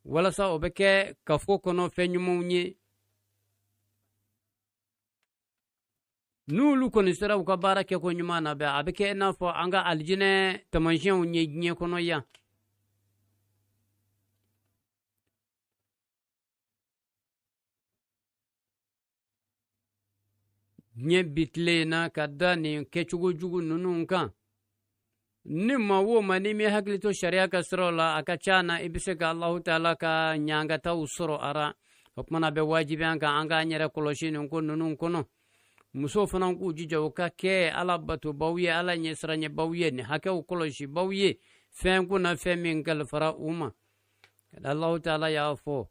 walasa o bɛ kɛ kafo kɔnɔ fɛn ɲumanw ye. N'olu kɔni sera u ka baara kɛko ɲuman na bɛɛ, a bɛ kɛ i n'a fɔ an ka alijinɛ taamasiyɛnw ye diɲɛ kɔnɔ yan. Diɲɛ bi tile in na ka da nin kɛcogo jugu ninnu kan, ni maa o maa n'i m'i hakili to sariya ka siraw la, a ka ca na i bɛ se ka Alahu taala ka ɲangataw sɔrɔ a ra. O tuma na a bɛ wajibi an kan an k'an yɛrɛ kɔlɔsi nin ko ninnu kɔnɔ. Musow fana k'u jija u ka kɛ Ala batobaw ye, Ala ɲɛsiranɲɛbaw ye, nin hakɛw kɔlɔsibaw ye, fɛn ko na fɛn min kalifara u ma. Alahu taala y'a fɔ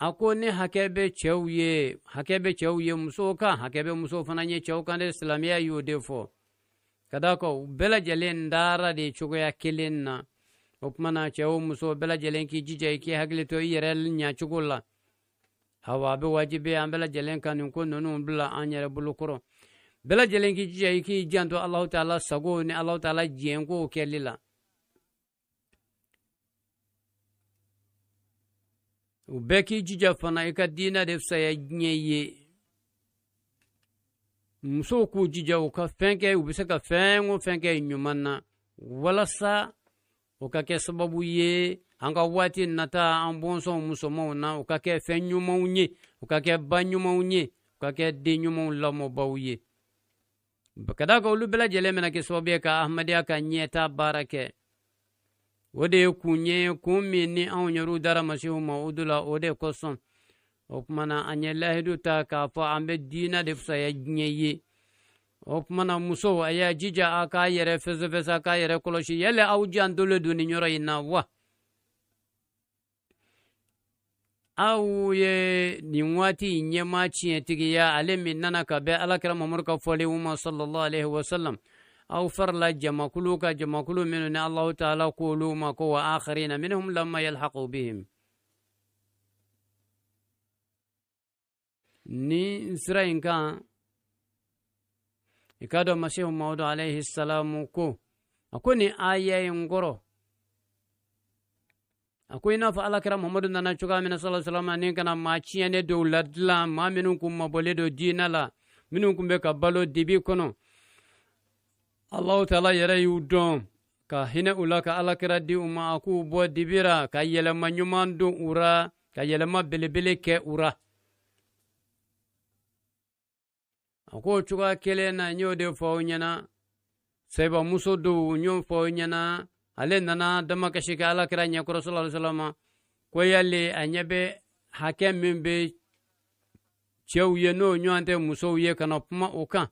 a ko ni hakɛ bɛ cɛw ye, hakɛ bɛ cɛw ye musow kan, hakɛ bɛ musow fana ye cɛw kan de. Silamɛya y'o de fɔ ka d'a kan u bɛɛ lajɛlen dara de cogoya kelen na. O tuma na cɛw o muso bɛɛ lajɛlen k'i jija i k'i hakili to i yɛrɛ ɲacogo la. Awa, a bɛ wajibiya an bɛɛ lajɛlen ka nin ko ninnu bila an yɛrɛ bolo kɔrɔ. Bɛɛ lajɛlen k'i jija i k'i janto Alahu taala sago ni Alahu taala diɲɛko kɛli la. U bɛɛ k'i jija fana i ka diinɛ de fisaya diɲɛ ye. Musow k'u jija u ka fɛn kɛ, u bɛ se ka fɛn o fɛn kɛ ɲuman na, walasa o ka kɛ sababu ye an ka waati nata an bɔnsɔnw musomanw na, u ka kɛ fɛn ɲumanw ye, u ka kɛ ba ɲumanw ye, u ka kɛ den ɲumanw lamɔbaw ye. Ka d'a kan olu bɛɛ lajɛlen bɛna kɛ sababu ye ka Ahmadiyya ka ɲɛta baara kɛ. O de ye kun ye, kun min ni anw yɛrɛw dara Masihu Mawudu la, o de kosɔn. O tuma na an ye lahidu ta k'a fɔ an bɛ diinɛ de fisaya diɲɛ ye. O tuma na musow, a y'a jija a k'a yɛrɛ fɛsɛfɛsɛ, a k'a yɛrɛ kɔlɔsi. Yali aw jantolen don nin yɔrɔ in na wa? Aw ye nin waati in ɲɛmaa tiɲɛtigiya, ale min nana ka bɛn Alakira Mamadu ka fɔlenw ma sallallahu alaihi wasallam. Aw farala jamakulu ka jamakulu minnu ni Alahu taala k'olu ma ko wa akharina minhum lamma yalhaqu bihim. Ni sira in kan, i k'a dɔn Masihu Mawudu alayhi salamu ko, a ko nin aya in kɔrɔ, a ko i n'a fɔ Alakira Muhamadu nana cogoya min na sallallahu alaihi wasallam, ni kana maa tiɲɛnen dɔw ladilan, maa minnu kun mabɔlen don diinɛ la, minnu kun bɛ ka balo dibi kɔnɔ. Alahu taala yɛrɛ y'u dɔn ka hinɛ u la, ka Alakira di u ma, a k'u bɔ dibi ra, ka yɛlɛma ɲuman don u ra, ka yɛlɛma belebele kɛ u ra. A ko o cogoya kelen na, n y'o de fɔ aw ɲɛna, sayibamuso dɔw, n y'o fɔ aw ɲɛna, ale nana damakasi kɛ Alakira ɲɛkɔrɔ sallallahu alaihi wasallam, ko yali a ɲɛ bɛ hakɛ min bɛ cɛw ye n'o ɲɔgɔn tɛ musow ye, ka na kuma o kan.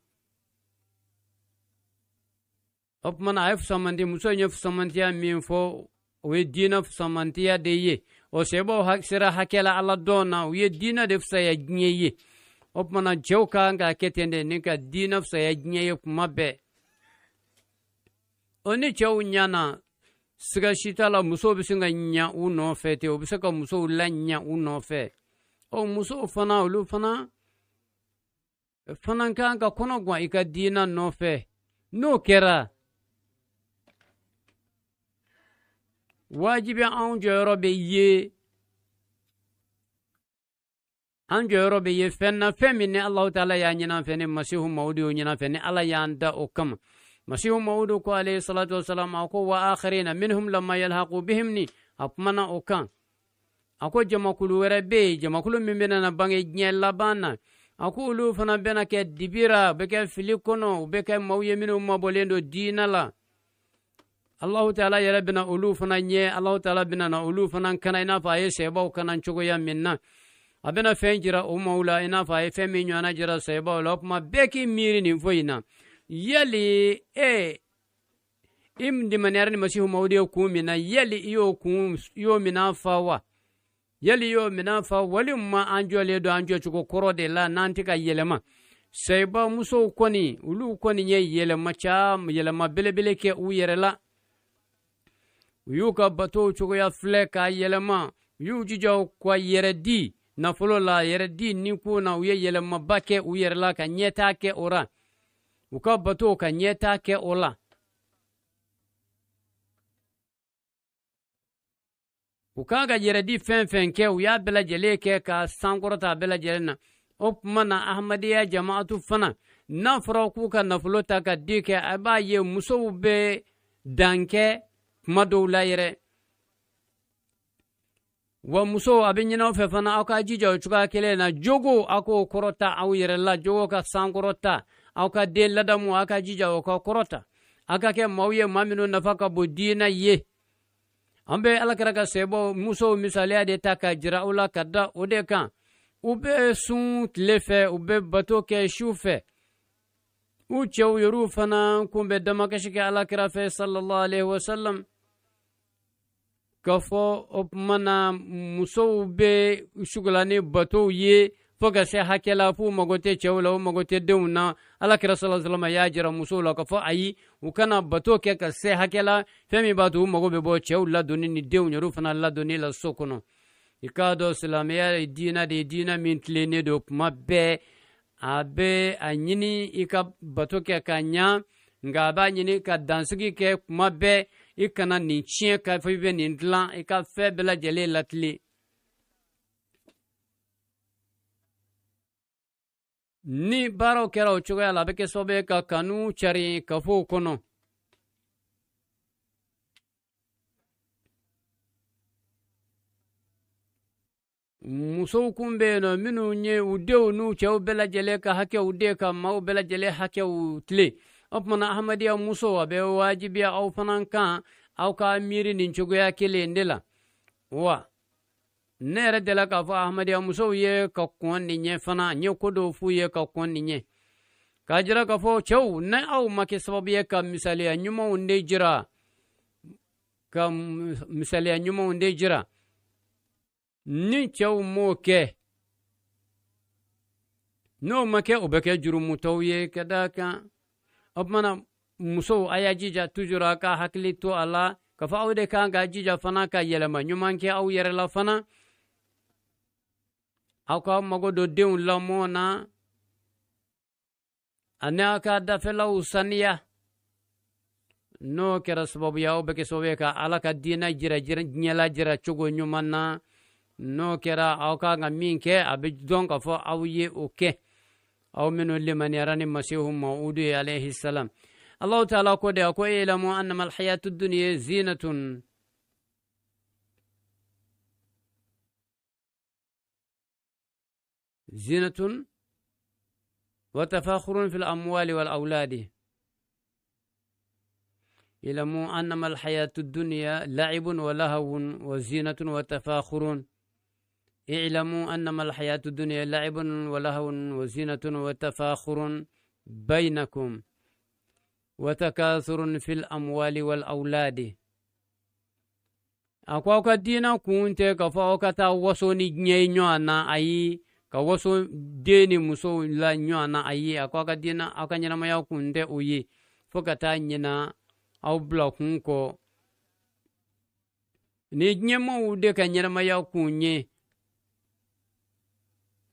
O tuma na a ye fusamanti, muso in ye fusamantiya min fɔ, o ye diinɛ fusamantiya de ye. O sayibaw sera hakɛ la Ala dɔn na, u ye diinɛ de fisaya diɲɛ ye. O tuma na cɛw ka kan k'a kɛ ten de, ni ka diinɛ fisaya diɲɛ ye kuma bɛɛ. O ni cɛw ɲana, siga si t'a la, musow bɛ se ka ɲa u nɔfɛ ten, u bɛ se ka musow laɲa u nɔfɛ. Ɔ musow fana, olu fana kan ka kɔnɔ gan i ka diinɛ nɔfɛ. N'o kɛra, wajibi anw jɔyɔrɔ bɛ ye, an jɔyɔrɔ bɛ ye fɛn na, fɛn min ni Alahu taala y'a ɲini an fɛ, ni Masihu Mawudu y'o ɲini an fɛ, ni Ala y'an da o kama. Masihu Mawudu ko alayhi salatu wasalam, a ko wa akharina minhum lamma yalhaqu bihim, ni a kumana o kan. A ko jamakulu wɛrɛ bɛ yen, jamakulu min bɛna na bange diɲɛ laban na, a ko olu fana bɛna kɛ dibira, u bɛ kɛ fili kɔnɔ, u bɛ kɛ maaw ye minnu mabɔlen don diinɛ la. Alahu taala yɛrɛ bɛna olu fana ɲɛ, Alahu taala bɛna na olu fana kana, i n'a fɔ a ye sɛbaw kana cogoya min na. A bɛna fɛn jira o maaw la, i n'a fɔ a ye fɛn min ɲɔgɔnna jira sɛbaw la. O tuma bɛɛ k'i miiri nin fɔ in na. Yali i limaniyara ni Masihu Mawudu ye kun min na, yali i y'o kun, i y'o minɛn fa wa? Yali i y'o minɛn fa walima an jɔlen don an jɔcogo kɔrɔ de la n'an tɛ ka yɛlɛma? Sayiba musow kɔni, olu kɔni ye yɛlɛma caman, yɛlɛma belebele kɛ u yɛrɛ la. U y'u ka batow cogoya filɛ k'a yɛlɛma, u y'u jija ka yɛrɛ di nafolo la, yɛrɛ di ni ko na, u ye yɛlɛmaba kɛ u yɛrɛ la ka ɲɛtaa kɛ o ra, u ka batow ka ɲɛtaa kɛ o la. U kan ka yɛrɛ di fɛn fɛn kɛ, u y'a bɛɛ lajɛlen kɛ ka sankɔrɔta a bɛɛ lajɛlen na. O tuma na Ahmadiyya jamaatu fana, n'a fɔra k'u ka nafolo ta ka di kɛ, a b'a ye musow bɛ dan kɛ kuma dɔw la yɛrɛ. Wa musow, a bɛ ɲini aw fɛ fana, aw ka jija o cogoya kelen na. Jogo, aw k'o kɔrɔta aw yɛrɛ la, jogo ka sankɔrɔta. Aw ka den ladamu, aw ka jija o ka kɔrɔta. Aw ka kɛ maaw ye, maa minnu nafa ka bon diinɛ ye. An bɛ Alakira ka sɛbɛw musow misaliya de ta ka jira aw la ka da o de kan. U bɛ sun tile fɛ, u bɛ bato kɛ su fɛ. U cɛw yɛrɛw fana kun bɛ damakasi kɛ Alakira fɛ sallallahu alaihi wasallam. K'a fɔ o tuma na musow bɛ sugula ni batow ye fo ka se hakɛ la, f'u mago tɛ cɛw la, u mago tɛ denw na. Alakira sallallahu alaihi wasallam y'a jira musow la k'a fɔ ayi, u kana bato kɛ ka se hakɛ la, fɛn min b'a to u mago bɛ bɔ cɛw ladonni ni denw yɛrɛw fana ladonni la so kɔnɔ. I k'a dɔn silamɛya ye diinɛ de ye, diinɛ min tilennen don. Kuma bɛɛ a bɛ a ɲini i ka bato kɛ ka ɲa, nka a b'a ɲini ka dansigi kɛ kuma bɛɛ. I kana nin tiɲɛ k'a fɔ i bɛ nin dilan, i ka fɛn bɛɛ lajɛlen latilen. Ni baaraw kɛra o cogoya la, a bɛ kɛ sababu ye ka kanu cari kafow kɔnɔ. Musow kun bɛ yen nɔ minnu ye u denw n'u cɛw bɛɛ lajɛlen ka hakɛw de ka maaw bɛɛ lajɛlen hakɛw tilen. O tuma na, Ahmadiyya musow, a bɛ wajibiya aw fana kan aw ka miiri nin cogoya kelen de la. Wa ne yɛrɛ delila k'a fɔ Ahmadiyya musow ye ka kɔn nin ɲɛ fana, n ye ko dɔw f'u ye ka kɔn nin ɲɛ, k'a jira k'a fɔ cɛw, ni aw ma kɛ sababu ye ka misaliya ɲumanw de jira, ka misaliya ɲumanw de jira, ni cɛw m'o kɛ, n'o ma kɛ, o bɛ kɛ jurumutɔw ye. Ka d'a kan, o tuma na, musow, a y'a jija toujours a ka hakili to a la k'a fɔ aw de kan ka jija fana ka yɛlɛma ɲuman kɛ aw yɛrɛ la fana. Aw ka mago don denw lamɔ na ani aw ka dafɛlaw saniya. N'o kɛra sababu ye, aw bɛ kɛ sababu ye ka Ala ka diinɛ jira diɲɛ la jira cogo ɲuman na. N'o kɛra, aw kan ka min kɛ, a bɛ dɔn k'a fɔ aw ye o kɛ, aw minnu limaniyara ni Masihu Mawudu ye alayhi salam. Allahu taala ko de, a ko: اعلموا أنما الحياة الدنيا زينة زينة وتفاخر في الأموال والأولاد. اعلموا أنما الحياة الدنيا لعب ولهو وزينة وتفاخر. اعلموا أنما الحياة الدنيا لعب ولهو وزينة وتفاخر بينكم وتكاثر في الأموال والأولاد. A ko aw ka diina kun tɛ k'a fɔ aw ka taa waso ni diɲɛ ye ɲɔgɔn na, ayi, ka waso den ni musow la ɲɔgɔn na, ayi. A ko aw ka diina, aw ka ɲɛnamaya kun tɛ o ye, fo ka taa ɲina aw bila kun kɔ ni diɲɛmaw de ka ɲɛnamaya kun ye.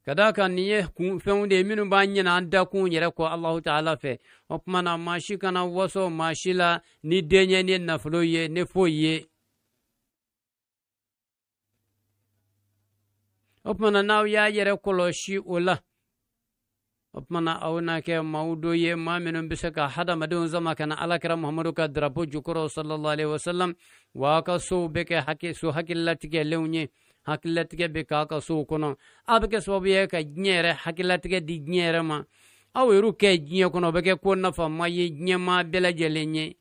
Ka d'a kan, nin ye fɛnw de ye minnu b'an ɲina an dakun yɛrɛ kɔ Alahu taala fɛ. O tuma na, maa si kana waso maa si la ni den ye, ni nafolo ye, ni foyi ye. O tuma na, n'aw y'a yɛrɛ kɔlɔsi o la, o tuma na, aw na kɛ maaw dɔ ye, maa minnu bɛ se ka hadamadenw sama ka na Alakira Muhamadu ka darapo jukɔrɔ sallallahu alaihi wasallam. Wa aw ka sow bɛ kɛ hakɛ so hakililatigɛlenw ye, hakililatigɛ bɛ k'a ka sow kɔnɔ. Aw bɛ kɛ sababu ye ka diɲɛ yɛrɛ hakililatigɛ di diɲɛ yɛrɛ ma. Aw yɛrɛw kɛ diɲɛ kɔnɔ, o bɛ kɛ ko nafama ye diɲɛmaa bɛɛ lajɛlen ye.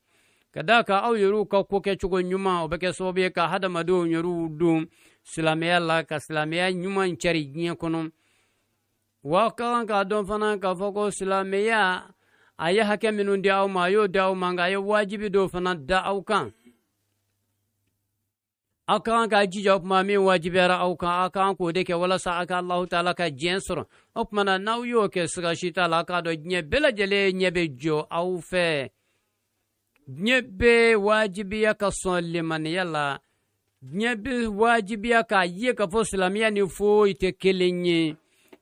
Ka d'a kan, aw yɛrɛw ka ko kɛcogo ɲuman, o bɛ kɛ sababu ye ka hadamadenw yɛrɛw don silamɛya la, ka silamɛya ɲuman cari diɲɛ kɔnɔ. Wa ka kan k'a dɔn fana k'a fɔ ko silamɛya, a ye hakɛ minnu di aw ma, a y'o di aw ma, nka a ye wajibi dɔw fana da aw kan. Aw ka kan k'a jija, o tuma min wajibiyara aw kan, aw kan k'o de kɛ walasa aw ka Alahu taala ka diɲɛ sɔrɔ. O tuma na, n'aw y'o kɛ, siga si t'a la, aw k'a dɔn diɲɛ bɛɛ lajɛlen ɲɛ bɛ jɔ aw fɛ. Diɲɛ bɛ wajibiya ka sɔn limaniya la. Diɲɛ bɛ wajibiya k'a ye k'a fɔ silamɛya ni foyi tɛ kelen ye.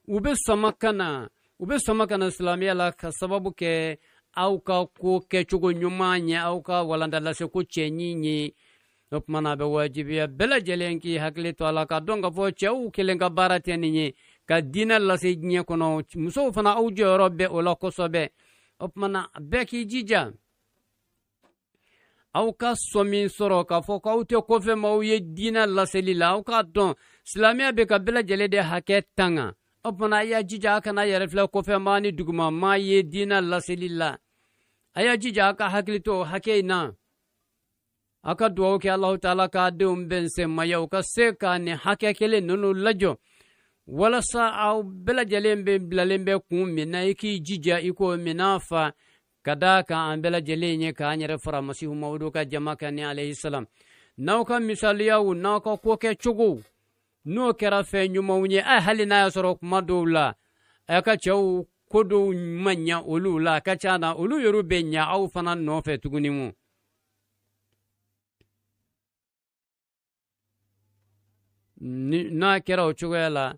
U bɛ sama ka na, u bɛ sama ka na silamɛya la ka sababu kɛ aw ka ko kɛcogo ɲuman ye, aw ka walanda lase ko cɛɲi ye. O tuma na, a bɛ wajibiya bɛɛ lajɛlen k'i hakili to a la, ka dɔn k'a fɔ cɛw kelen ka baara tɛ nin ye ka diinɛ lase diɲɛ kɔnɔ. Musow fana, aw jɔyɔrɔ bɛ o la kosɛbɛ. O tuma na, bɛɛ k'i jija, aw ka sɔmi sɔrɔ k'a fɔ k'aw tɛ kɔfɛ maaw ye diinɛ laseli la. Aw k'a dɔn silamɛya bɛ ka bɛɛ lajɛlen de hakɛ tanga. O tuma na, a y'a jija a kana yɛrɛ filɛ kɔfɛ maa ni duguma maa ye diinɛ laseli la. A y'a jija a ka hakili to o hakɛ in na. A ka dugawu kɛ Alahu taala k'a denw bɛn sɛmaya, u ka se ka nin hakɛ kelen ninnu lajɔ, walasa aw bɛɛ lajɛlen bɛ bilalen bɛ kun min na, i k'i jija i k'o minɛn fa. Ka d'a kan, an bɛɛ lajɛlen ye k'an yɛrɛ fara Masihu Mawudu ka jama kan ni alayhi salam. N'aw ka misaliyaw, n'aw ka ko kɛcogow, n'o kɛra fɛn ɲumanw ye, a hali n'a y'a sɔrɔ kuma dɔw la a ka cɛw ko dɔw ma ɲa olu la, a ka ca na olu yɛrɛ bɛ ɲa aw fana nɔfɛ tuguni mu. N'a kɛra o cogoya la,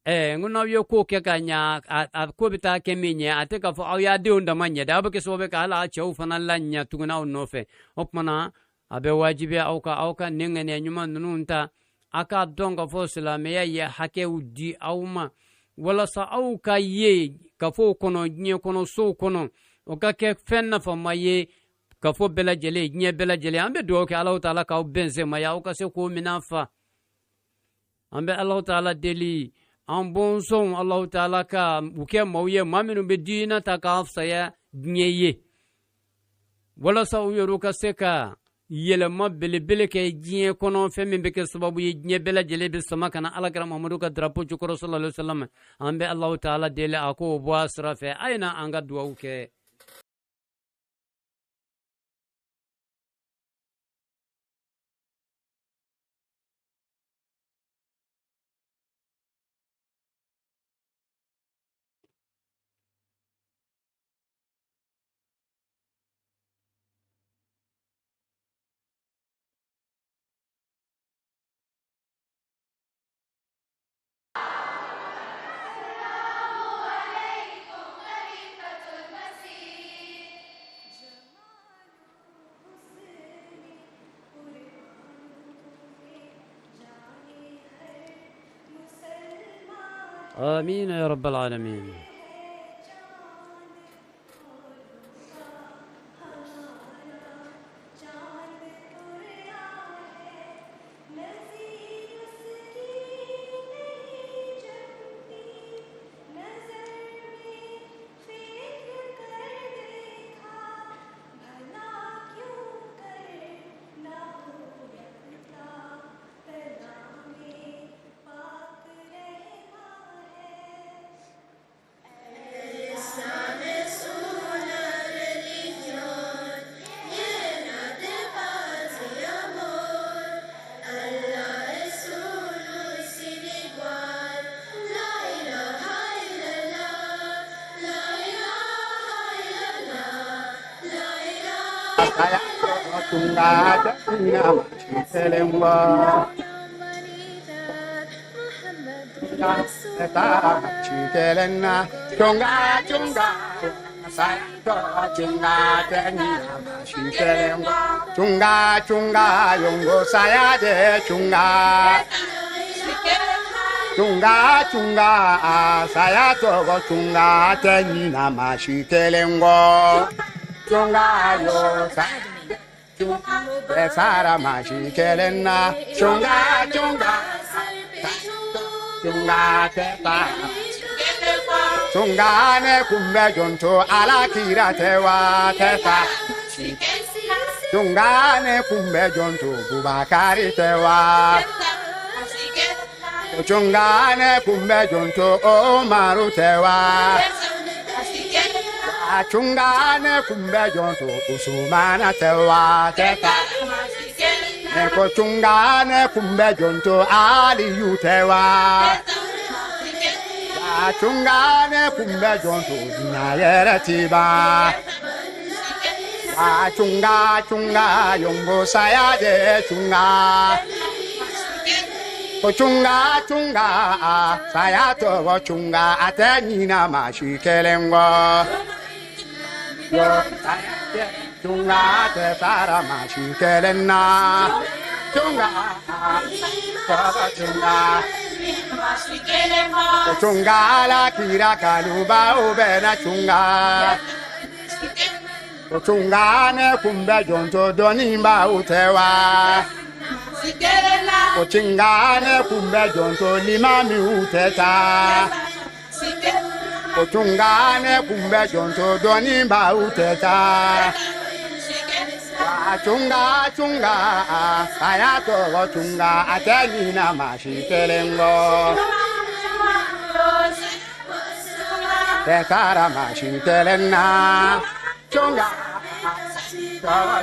n ko n'aw ye ko kɛ ka ɲa, a ko bɛ taa kɛ min ɲɛ, a tɛ k'a fɔ aw y'a denw dama ɲɛ dɛ, aw bɛ kɛ sababu ye ka hali a cɛw fana la ɲɛ tuguni aw nɔfɛ. O tuma na a bɛ wajibiya aw ka nin ŋaniya ɲuman ninnu ta, a k'a dɔn k'a fɔ silamɛya ye hakɛw di aw ma walasa aw ka ye kafo kɔnɔ, diɲɛ kɔnɔ, sow kɔnɔ, o ka kɛ fɛn nafama ye kafo bɛɛ lajɛlen, diɲɛ bɛɛ lajɛlen. An bɛ dugawu kɛ Alahu taala k'aw bɛn sɛmaya, aw ka se k'o minɛn fa. An bɛ Alahu taala deli, an bɔnsɔnw, Alahu taala ka u kɛ maaw ye, maa minnu bɛ diinɛ ta k'a fisaya diɲɛ ye, walasa u yɛrɛw ka se ka yɛlɛma belebele kɛ diɲɛ kɔnɔ, fɛn min bɛ kɛ sababu ye diɲɛ bɛɛ lajɛlen bɛ sama ka na Alakira Muhamadu ka drapeau jukɔrɔ sallallahu alaihi wa sallam. An bɛ Alahu taala deli a k'o bɔ a sira fɛ. A ye na an ka dugawu kɛ. آمين يا رب العالمين. Chunga chunga yongo saya de chunga chunga chunga saya togo chunga te ni na ma shi kelengo chunga yo sa chunga sara ma shi kelenna chunga chunga chunga te ta chunga ne kumbe jonto ala kira te wa te ta chunga ne kumbe jonto Bubakari te wa chunga ne kumbe jonto Omaru te wa chunga ne kumbe jonto Usumana te wa te ta ne ko chunga ne kumbe jonto Aliyu te wa chunga ne kumbe jonto Dinayere tiba chunga chunga yongo saya de chunga chunga chunga saya to chunga ate na ma shi kelengo yo chunga te para ma shi kelenna chunga chunga chunga la kira kaluba ubena chunga chunga ne kumbe jonto donimba utewa chinga ne kumbe jonto limami uteta chunga ne kumbe jonto donimba uteta chunga chunga ayato chunga atelina mashikelengo tekara mashikelenna chunga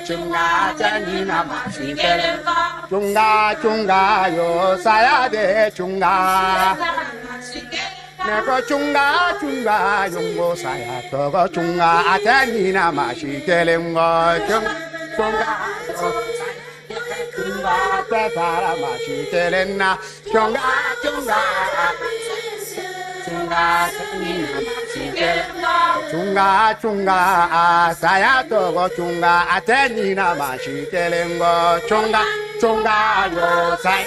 chunga atelina mashikelengo chunga chunga yo saya de chunga neko chunga chunga yongo saya togo chunga atelina mashikelengo chunga chunga Chunga tɛ sara maa si kelen na. Chunga chunga chunga tɛ ɲinɛ maa si kelen na. Chunga chunga saya tɔgɔ chunga a tɛ ɲinɛ maa si kelen kɔ. Chunga chunga yo saya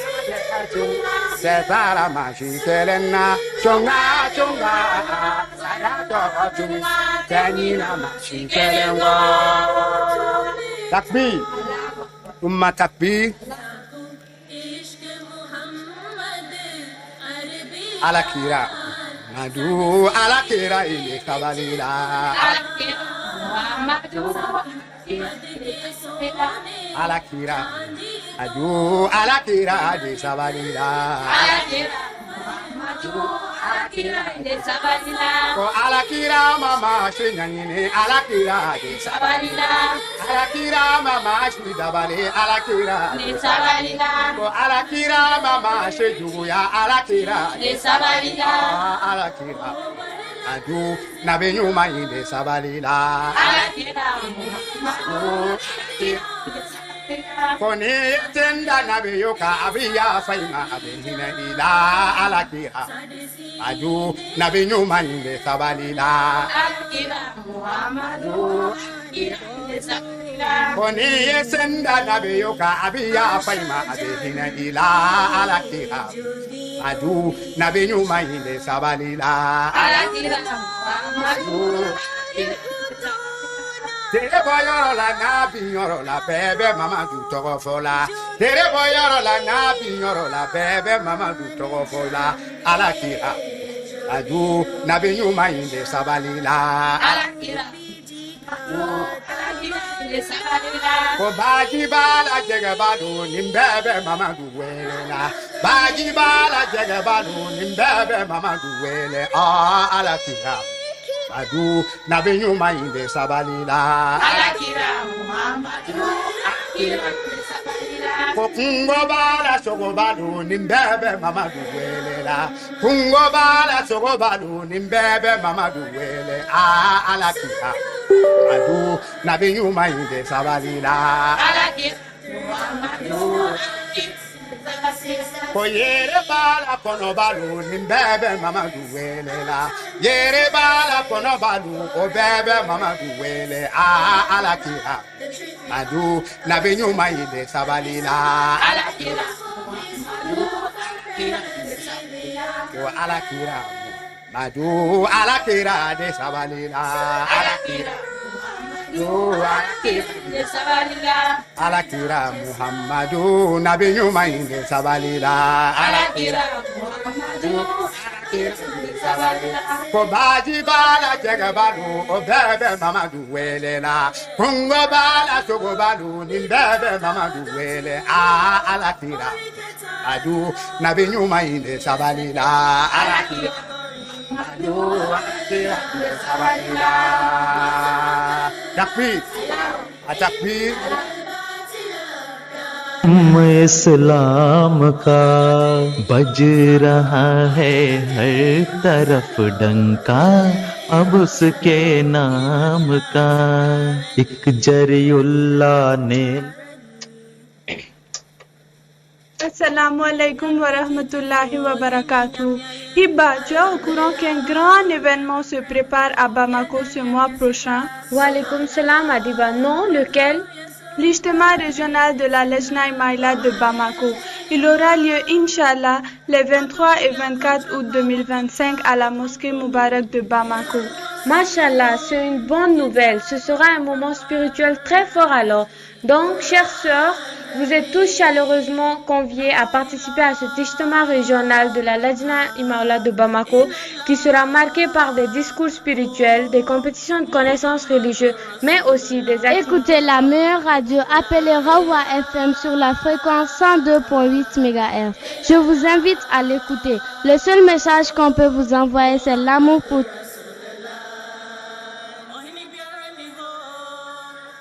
chunga tɛ sara maa si kelen na. Chunga chunga saya tɔgɔ chunga tɛ ɲinɛ maa si kelen kɔ. Takbir, umma takbir. Ala kira Madu, ala kira ile kabalila. Ala kira Adu, ala kira de sabalila. Ko ala kira mama si ɲaɲini, ala kira de sabalila. Ala kira mama si dabali, ala kira de sabalila. Ko ala kira mama si juguya, ala kira de sabalila. Ala kira Adu, nabi ɲuman in de sabalila. Ala kira Muhammadu. Ko ni ye ten da nabi yo kan, a bɛ yafa i ma, a bɛ hinɛ i la. Ala kira Adu, nabi ɲuman in de sabali la. Ko ni ye sen da nabi yo kan, a bɛ yafa i ma, a bɛ hinɛ i la. Ala kira Adu, nabi ɲuman in de sabali la. Ala kira Muhammadu. Tere bɔ yɔrɔ la n'a bi yɔrɔ la, bɛɛ bɛ Mamadu tɔgɔ fɔ la. Tere bɔ yɔrɔ la n'a bi yɔrɔ la, bɛɛ bɛ Mamadu tɔgɔ fɔ la. Ala kira Adu, nabi ɲuman in de sabali la. Ala kira Ko baji b'a la jɛgɛba don, nin bɛɛ bɛ Mamadu wele la. Baji b'a la jɛgɛba don, nin bɛɛ bɛ Mamadu wele. Ala kira Adu, nabi ɲuman in de sabali la. Ala kira Muhammadu. Ko kungo b'a la sogoba don, nin bɛɛ bɛ Mamadu wele la. Kungo b'a la sogoba don, nin bɛɛ bɛ Mamadu wele. Ala kira Adu, nabi ɲuman in de sabali la. Ala kira Muhammadu. Ko yɛrɛ b'a la kɔnɔba don, nin bɛɛ bɛ Mamadu wele la. Yɛrɛ b'a la kɔnɔba don, o bɛɛ bɛ Mamadu wele. Ala kira Adu, nabi ɲuman in de sabali la. Ala kira Ko ala kira Madu, ala kira de sabali la. Ala kira Ala kira Muhammadu, nabi ɲuman in de sabali la. Ala kira Muhammadu. Ko baji b'a la jɛgɛba don, o bɛɛ bɛ Mamadu wele la. Kungo b'a la sogoba don, nin bɛɛ bɛ Mamadu wele. Ala kira Adu, nabi ɲuman in de sabali la. Ala kira Adu, kira de sabali la. Takbir, takbir. इस्लाम का बज रहा है हर तरफ डंका, अब उसके नाम का। एक जरियुल्ला ने। Assalamu alaikum wa rahmatullahi wa barakatuh. Hiba, tu es au courant qu'un grand événement se prépare à Bamako ce mois prochain? Wa alaikum salam Adiba. Non, lequel? L'Ijtima régional de la Lejna Imaillah de Bamako. Il aura lieu, Inch'Allah, les 23 et 24 août 2025 à la mosquée Moubarak de Bamako. Mashallah, c'est une bonne nouvelle. Ce sera un moment spirituel très fort alors. Donc, chères sœurs, vous êtes tous chaleureusement conviés à participer à cet Ijtima régional de la Lajna Imaillah de Bamako qui sera marqué par des discours spirituels, des compétitions de connaissances religieuses, mais aussi des activités. Écoutez la meilleure radio appelée Rawa FM sur la fréquence 102.8 MHz. Je vous invite à l'écouter. Le seul message qu'on peut vous envoyer, c'est l'amour pour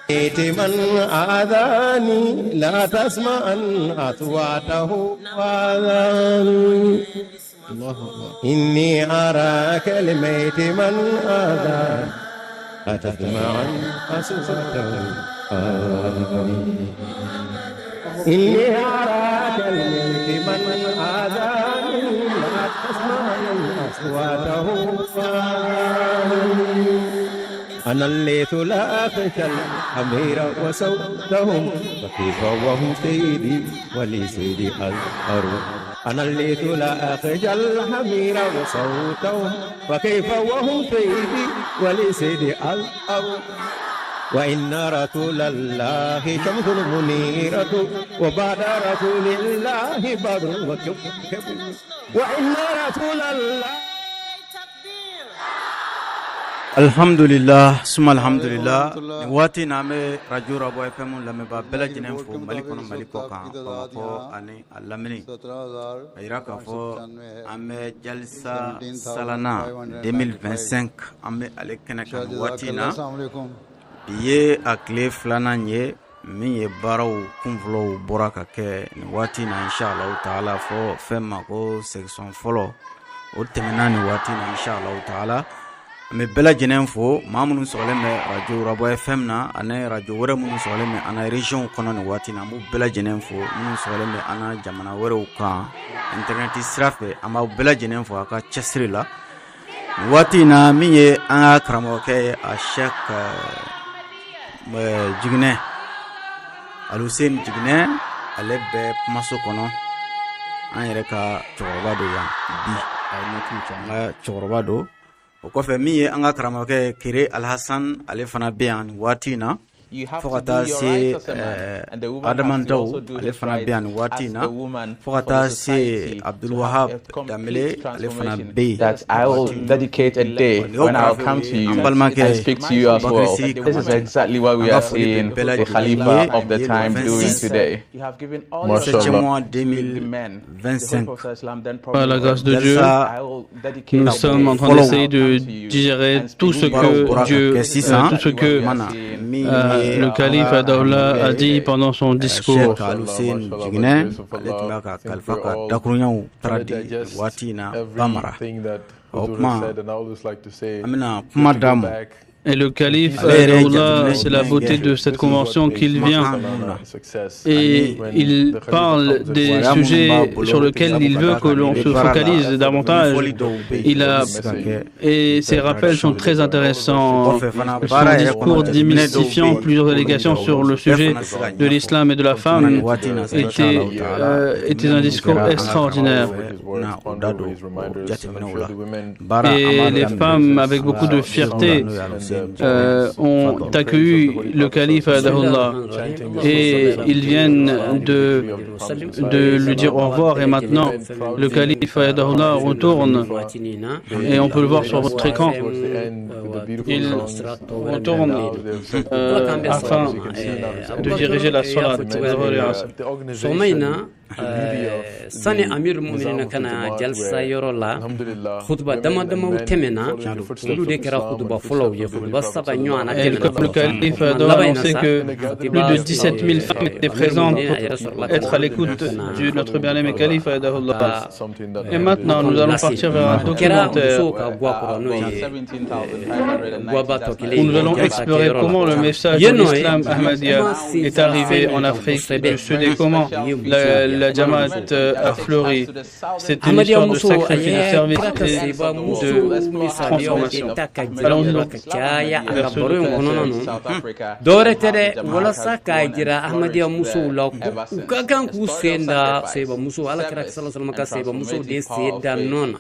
من آذاني لا تسمع أصواته آذاني إني أراك الميت من آذاني لا تسمع أصواته آذاني. إني أراك الملك من آذاني لا تسمع أصواته. أنا الليث لا أخشى الأمير وصوتهم فكيف وهم سيدي ولسيدي أزهر. أنا الليث لا أخشى الحمير وصوتهم فكيف وهم سيدي ولسيدي أزهر. وإن رسول الله شمس منيرة وبعد رسول الله بدر وكوكب. وإن رسول الله. Alhamdulillah, suma alhamdulillah. Nin waati in na an bɛ radio Rabois FM lamɛnbaa bɛɛ lajɛlen fo Mali kɔnɔ, Mali kɔ kan, Bamakɔ ani a lamini. A yira k'a fɔ an bɛ Jalisa Salana 2025, an bɛ ale kɛnɛ kan nin waati in na. Bi ye a tile filanan ye min ye baaraw kunfɔlɔw bɔra ka kɛ nin waati in na, inshallah taala, fɔ fɛn ma ko section fɔlɔ, o tɛmɛna nin waati in na, inshallah taala. An bɛ bɛɛ lajɛlen fo, maa minnu sɔgɔlen bɛ radio Rabois FM na ani radio wɛrɛ minnu sɔgɔlen bɛ an na région kɔnɔ nin waati in na, an b'u bɛɛ lajɛlen fo. Minnu sɔgɔlen bɛ an na jamana wɛrɛw kan internet sira fɛ, an b'aw bɛɛ lajɛlen fo a ka cɛsiri la nin waati in na. Min ye an ka karamɔgɔkɛ ye, a Cheikh Jiginɛ, Aluseni Jiginɛ, ale bɛ kumaso kɔnɔ. An yɛrɛ ka cɛkɔrɔba don yan bi, an ka cɛkɔrɔba don. O kɔfɛ, min ye an ka karamɔgɔkɛ ye, Kere Alhasan, ale fana bɛ yan nin waati in na, fo ka taa se Adama Daw, ale fana bɛ yan nin waati in na, fo ka taa se Abdulwahab Danbele, ale fana bɛ yen. That I will dedicate a day when I will come to you An balimakɛ and speak to you as well. This is exactly what we are seeing the Khalifa of the time doing today. Septième mois 2025. Par la grâce de Dieu, nous sommes en train d'essayer de digérer tout ce que Dieu, tout ce que le calife Adawla a dit pendant son discours. Cheikh Aluseni Jiginɛ, ale tun bɛ ka kalifa ka dakuruɲaw taara di waati in na Bamara. O kuma, an bɛna kuma d'a ma. Et le calife Adawla, c'est la beauté de cette convention qu'il vient et il parle des sujets sur lesquels il veut que l'on se focalise davantage. Et ses rappels sont très intéressants. Son discours démystifiant plusieurs allégations sur le sujet de l'islam et de la femme était un discours extraordinaire. Et les femmes, avec beaucoup de fierté, ont accueilli le calife Adahullah et ils viennent de lui dire au revoir. Et maintenant, le calife Adahullah retourne et on peut le voir sur votre écran. Il retourne afin de diriger la salat. Sani Amir Muminina kana jalsa yɔrɔ la, hutuba dama damaw tɛmɛna, olu de kɛra hutuba fɔlɔw ye, hutuba saba ɲɔgɔn na. Et le calife doit annoncer que plus de 17 000 femmes étaient présentes pour être à l'écoute de notre bien-aimé calife Adahullah. Et maintenant, nous allons partir vers un documentaire où nous allons explorer comment le message de l'islam Ahmadiyya est arrivé en Afrique du Sud et comment la Jamaat a fleuri. C'est une histoire de sacrifice, de service et de transformation. Allons-y donc vers ce documentaire. Dɔwɛrɛ tɛ dɛ, walasa k'a jira Ahmadiyya musow la u ka kan k'u sen da seba musow, Ala kira sallallahu alaihi wasallam ka seba musow de sen da nɔ na.